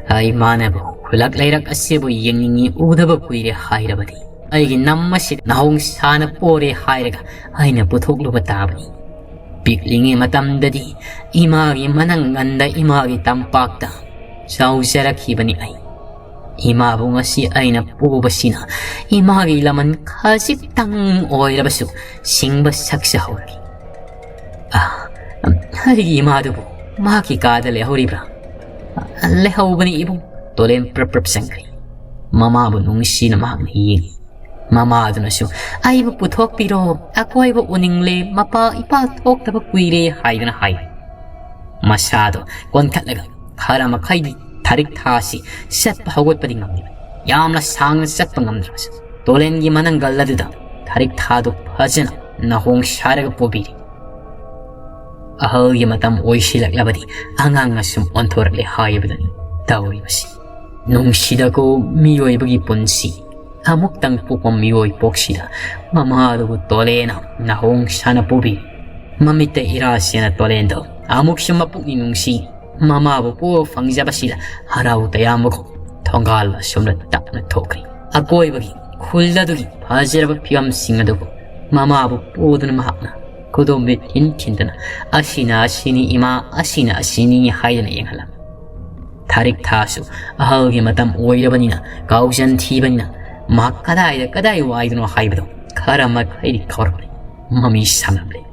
ꯑꯩ ꯃꯥꯅꯕꯨ ꯈꯨꯜꯂꯛ ꯂꯩꯔꯛ ꯑꯁꯤꯕꯨ ꯌꯦꯡꯅꯤꯡꯏ, ꯎꯗꯕ ꯀꯨꯏꯔꯦ ꯍꯥꯏꯔꯕꯗꯤ, ꯑꯩꯒꯤ ꯅꯝ ꯑꯁꯤꯗ ꯅꯍꯣꯡ ꯁꯥꯅ ꯄꯣꯔꯦ ꯍꯥꯏꯔꯒ ꯑꯩꯅ ꯄꯨꯊꯣꯛꯂꯨꯕ ꯇꯥꯕꯅꯤ꯫ ꯄꯤꯛꯂꯤꯉꯩ ꯃꯇꯝꯗꯗꯤ ꯏꯃꯥꯒꯤ ꯃꯅꯪꯒꯟꯗ, ꯏꯃꯥꯒꯤ ꯇꯝꯄꯥꯛꯇ ꯆꯥꯎꯖꯔꯛꯈꯤꯕꯅꯤ ꯑꯩ꯫ ꯏꯃꯥꯕꯨ ꯉꯁꯤ ꯑꯩꯅ ꯄꯨꯕꯁꯤꯅ ꯏꯃꯥꯒꯤ ꯂꯃꯟ ꯈꯖꯤꯛꯇꯪ ꯑꯣꯏꯔꯕꯁꯨ ꯁꯤꯡꯕ ꯁꯛꯆꯍꯧꯔꯤ꯫ ꯑꯥ, ꯑꯩꯒꯤ ꯏꯃꯥꯗꯨꯕꯨ ꯃꯍꯥꯛꯀꯤ ꯀꯥꯗ ꯂꯩꯍꯧꯔꯤꯕ꯭ꯔꯥ? ꯂꯩꯍꯧꯕꯅꯤ ꯏꯕꯨꯡ꯫ ꯇꯣꯂꯦꯟ ꯄ꯭ꯔꯞ ꯄ꯭ꯔꯞ ꯆꯪꯈ꯭ꯔꯤ꯫ ꯃꯃꯥꯕꯨ ꯅꯨꯡꯁꯤꯅ ꯃꯍꯥꯛꯅ ꯌꯦꯡꯉꯤ꯫ ꯃꯃꯥꯗꯨꯅꯁꯨ "ꯑꯩꯕꯨ ꯄꯨꯊꯣꯛꯄꯤꯔꯣ, ꯑꯀꯣꯏꯕ ꯎꯅꯤꯡꯂꯦ, ꯃꯄꯥ ꯏꯄꯥ ꯊꯣꯛꯇꯕ ꯀꯨꯏꯔꯦ" ꯍꯥꯏꯗꯨꯅ ꯍꯥꯏ꯫ ꯃꯁꯥꯗꯣ ꯀꯣꯟꯈꯠꯂꯒ ꯈꯔ ꯃꯈꯩꯗꯤ ꯊꯥꯔꯤꯛ ꯊꯥ ꯑꯁꯤ ꯆꯠꯄ ꯍꯧꯒꯠꯄꯗꯤ ꯉꯝꯂꯤꯕꯅꯤ꯫ ꯌꯥꯝꯅ ꯁꯥꯡꯅ ꯆꯠꯄ ꯉꯝꯗ꯭ꯔꯕꯁꯨ ꯇꯣꯂꯦꯟꯒꯤ ꯃꯅꯪꯒꯜ ꯑꯗꯨꯗ ꯊꯥꯔꯤꯛ ꯊꯥꯗꯨ ꯐꯖꯅ ꯅꯍꯣꯡ ꯁꯥꯔꯒ ꯄꯨꯕꯤꯔꯤ꯫ ꯑꯍꯜꯒꯤ ꯃꯇꯝ ꯑꯣꯏꯁꯤꯜꯂꯛꯂꯕꯗꯤ ꯑꯉꯥꯡ ꯑꯁꯨꯝ ꯑꯣꯟꯊꯣꯔꯛꯂꯦ ꯍꯥꯏꯕꯗꯨꯅꯤ ꯇꯧꯔꯤꯕꯁꯤ꯫ ꯅꯨꯡꯁꯤꯗꯀꯣ ꯃꯤꯑꯣꯏꯕꯒꯤ ꯄꯨꯟꯁꯤ꯫ ꯑꯃꯨꯛꯇꯪ ꯄꯣꯛꯄ ꯃꯤꯑꯣꯏ ꯄꯣꯛꯁꯤꯗ ꯃꯃꯥꯗꯨꯕꯨ ꯇꯣꯂꯦꯟꯅ ꯅꯍꯣꯡ ꯁꯥꯅ ꯄꯨꯕꯤ꯫ ꯃꯃꯤꯠꯇ ꯏꯔꯥ ꯁꯦꯟꯅ ꯇꯣꯂꯦꯟꯗꯣ ꯑꯃꯨꯛꯁꯨ ꯃꯄꯨꯛꯅꯤꯡ ꯅꯨꯡꯁꯤ ꯃꯃꯥꯕꯨ ꯄꯣꯛꯄ ꯐꯪꯖꯕꯁꯤꯗ ꯍꯔꯥꯎ ꯇꯌꯥꯝꯕꯒꯨꯝ ꯊꯣꯡꯒꯥꯜ ꯑꯁꯣꯝꯗ ꯇꯞꯅ ꯊꯣꯛꯈ꯭ꯔꯤ꯫ ꯑꯀꯣꯏꯕꯒꯤ ꯈꯨꯜ ꯑꯗꯨꯒꯤ ꯐꯖꯔꯕ ꯐꯤꯕꯝꯁꯤꯡ ꯑꯗꯨꯕꯨ ꯃꯃꯥꯕꯨ ꯄꯨꯗꯨꯅ ꯃꯍꯥꯛꯅ ꯈꯨꯗꯣꯝꯕꯤ ꯊꯤꯟ ꯊꯤꯟꯗꯨꯅ "ꯑꯁꯤꯅ ꯑꯁꯤꯅꯤ ꯏꯃꯥ, ꯑꯁꯤꯅ ꯑꯁꯤꯅꯤ" ꯍꯥꯏꯗꯨꯅ ꯌꯦꯡꯍꯜꯂꯝꯃꯤ꯫ ꯊꯥꯔꯤꯛ ꯊꯥꯁꯨ ꯑꯍꯜꯒꯤ ꯃꯇꯝ ꯑꯣꯏꯔꯕꯅꯤꯅ, ꯀꯥꯎꯖꯟ ꯊꯤꯕꯅꯤꯅ ꯃꯍꯥꯛ ꯀꯗꯥꯏꯗ ꯀꯗꯥꯏ ꯋꯥꯏꯗꯅꯣ ꯍꯥꯏꯕꯗꯣ ꯈꯔ ꯃꯈꯩꯗꯤ ꯀꯥꯎꯔꯛꯂꯦ꯫ ꯃꯃꯤ ꯁꯥꯡꯂꯝꯂꯦ꯫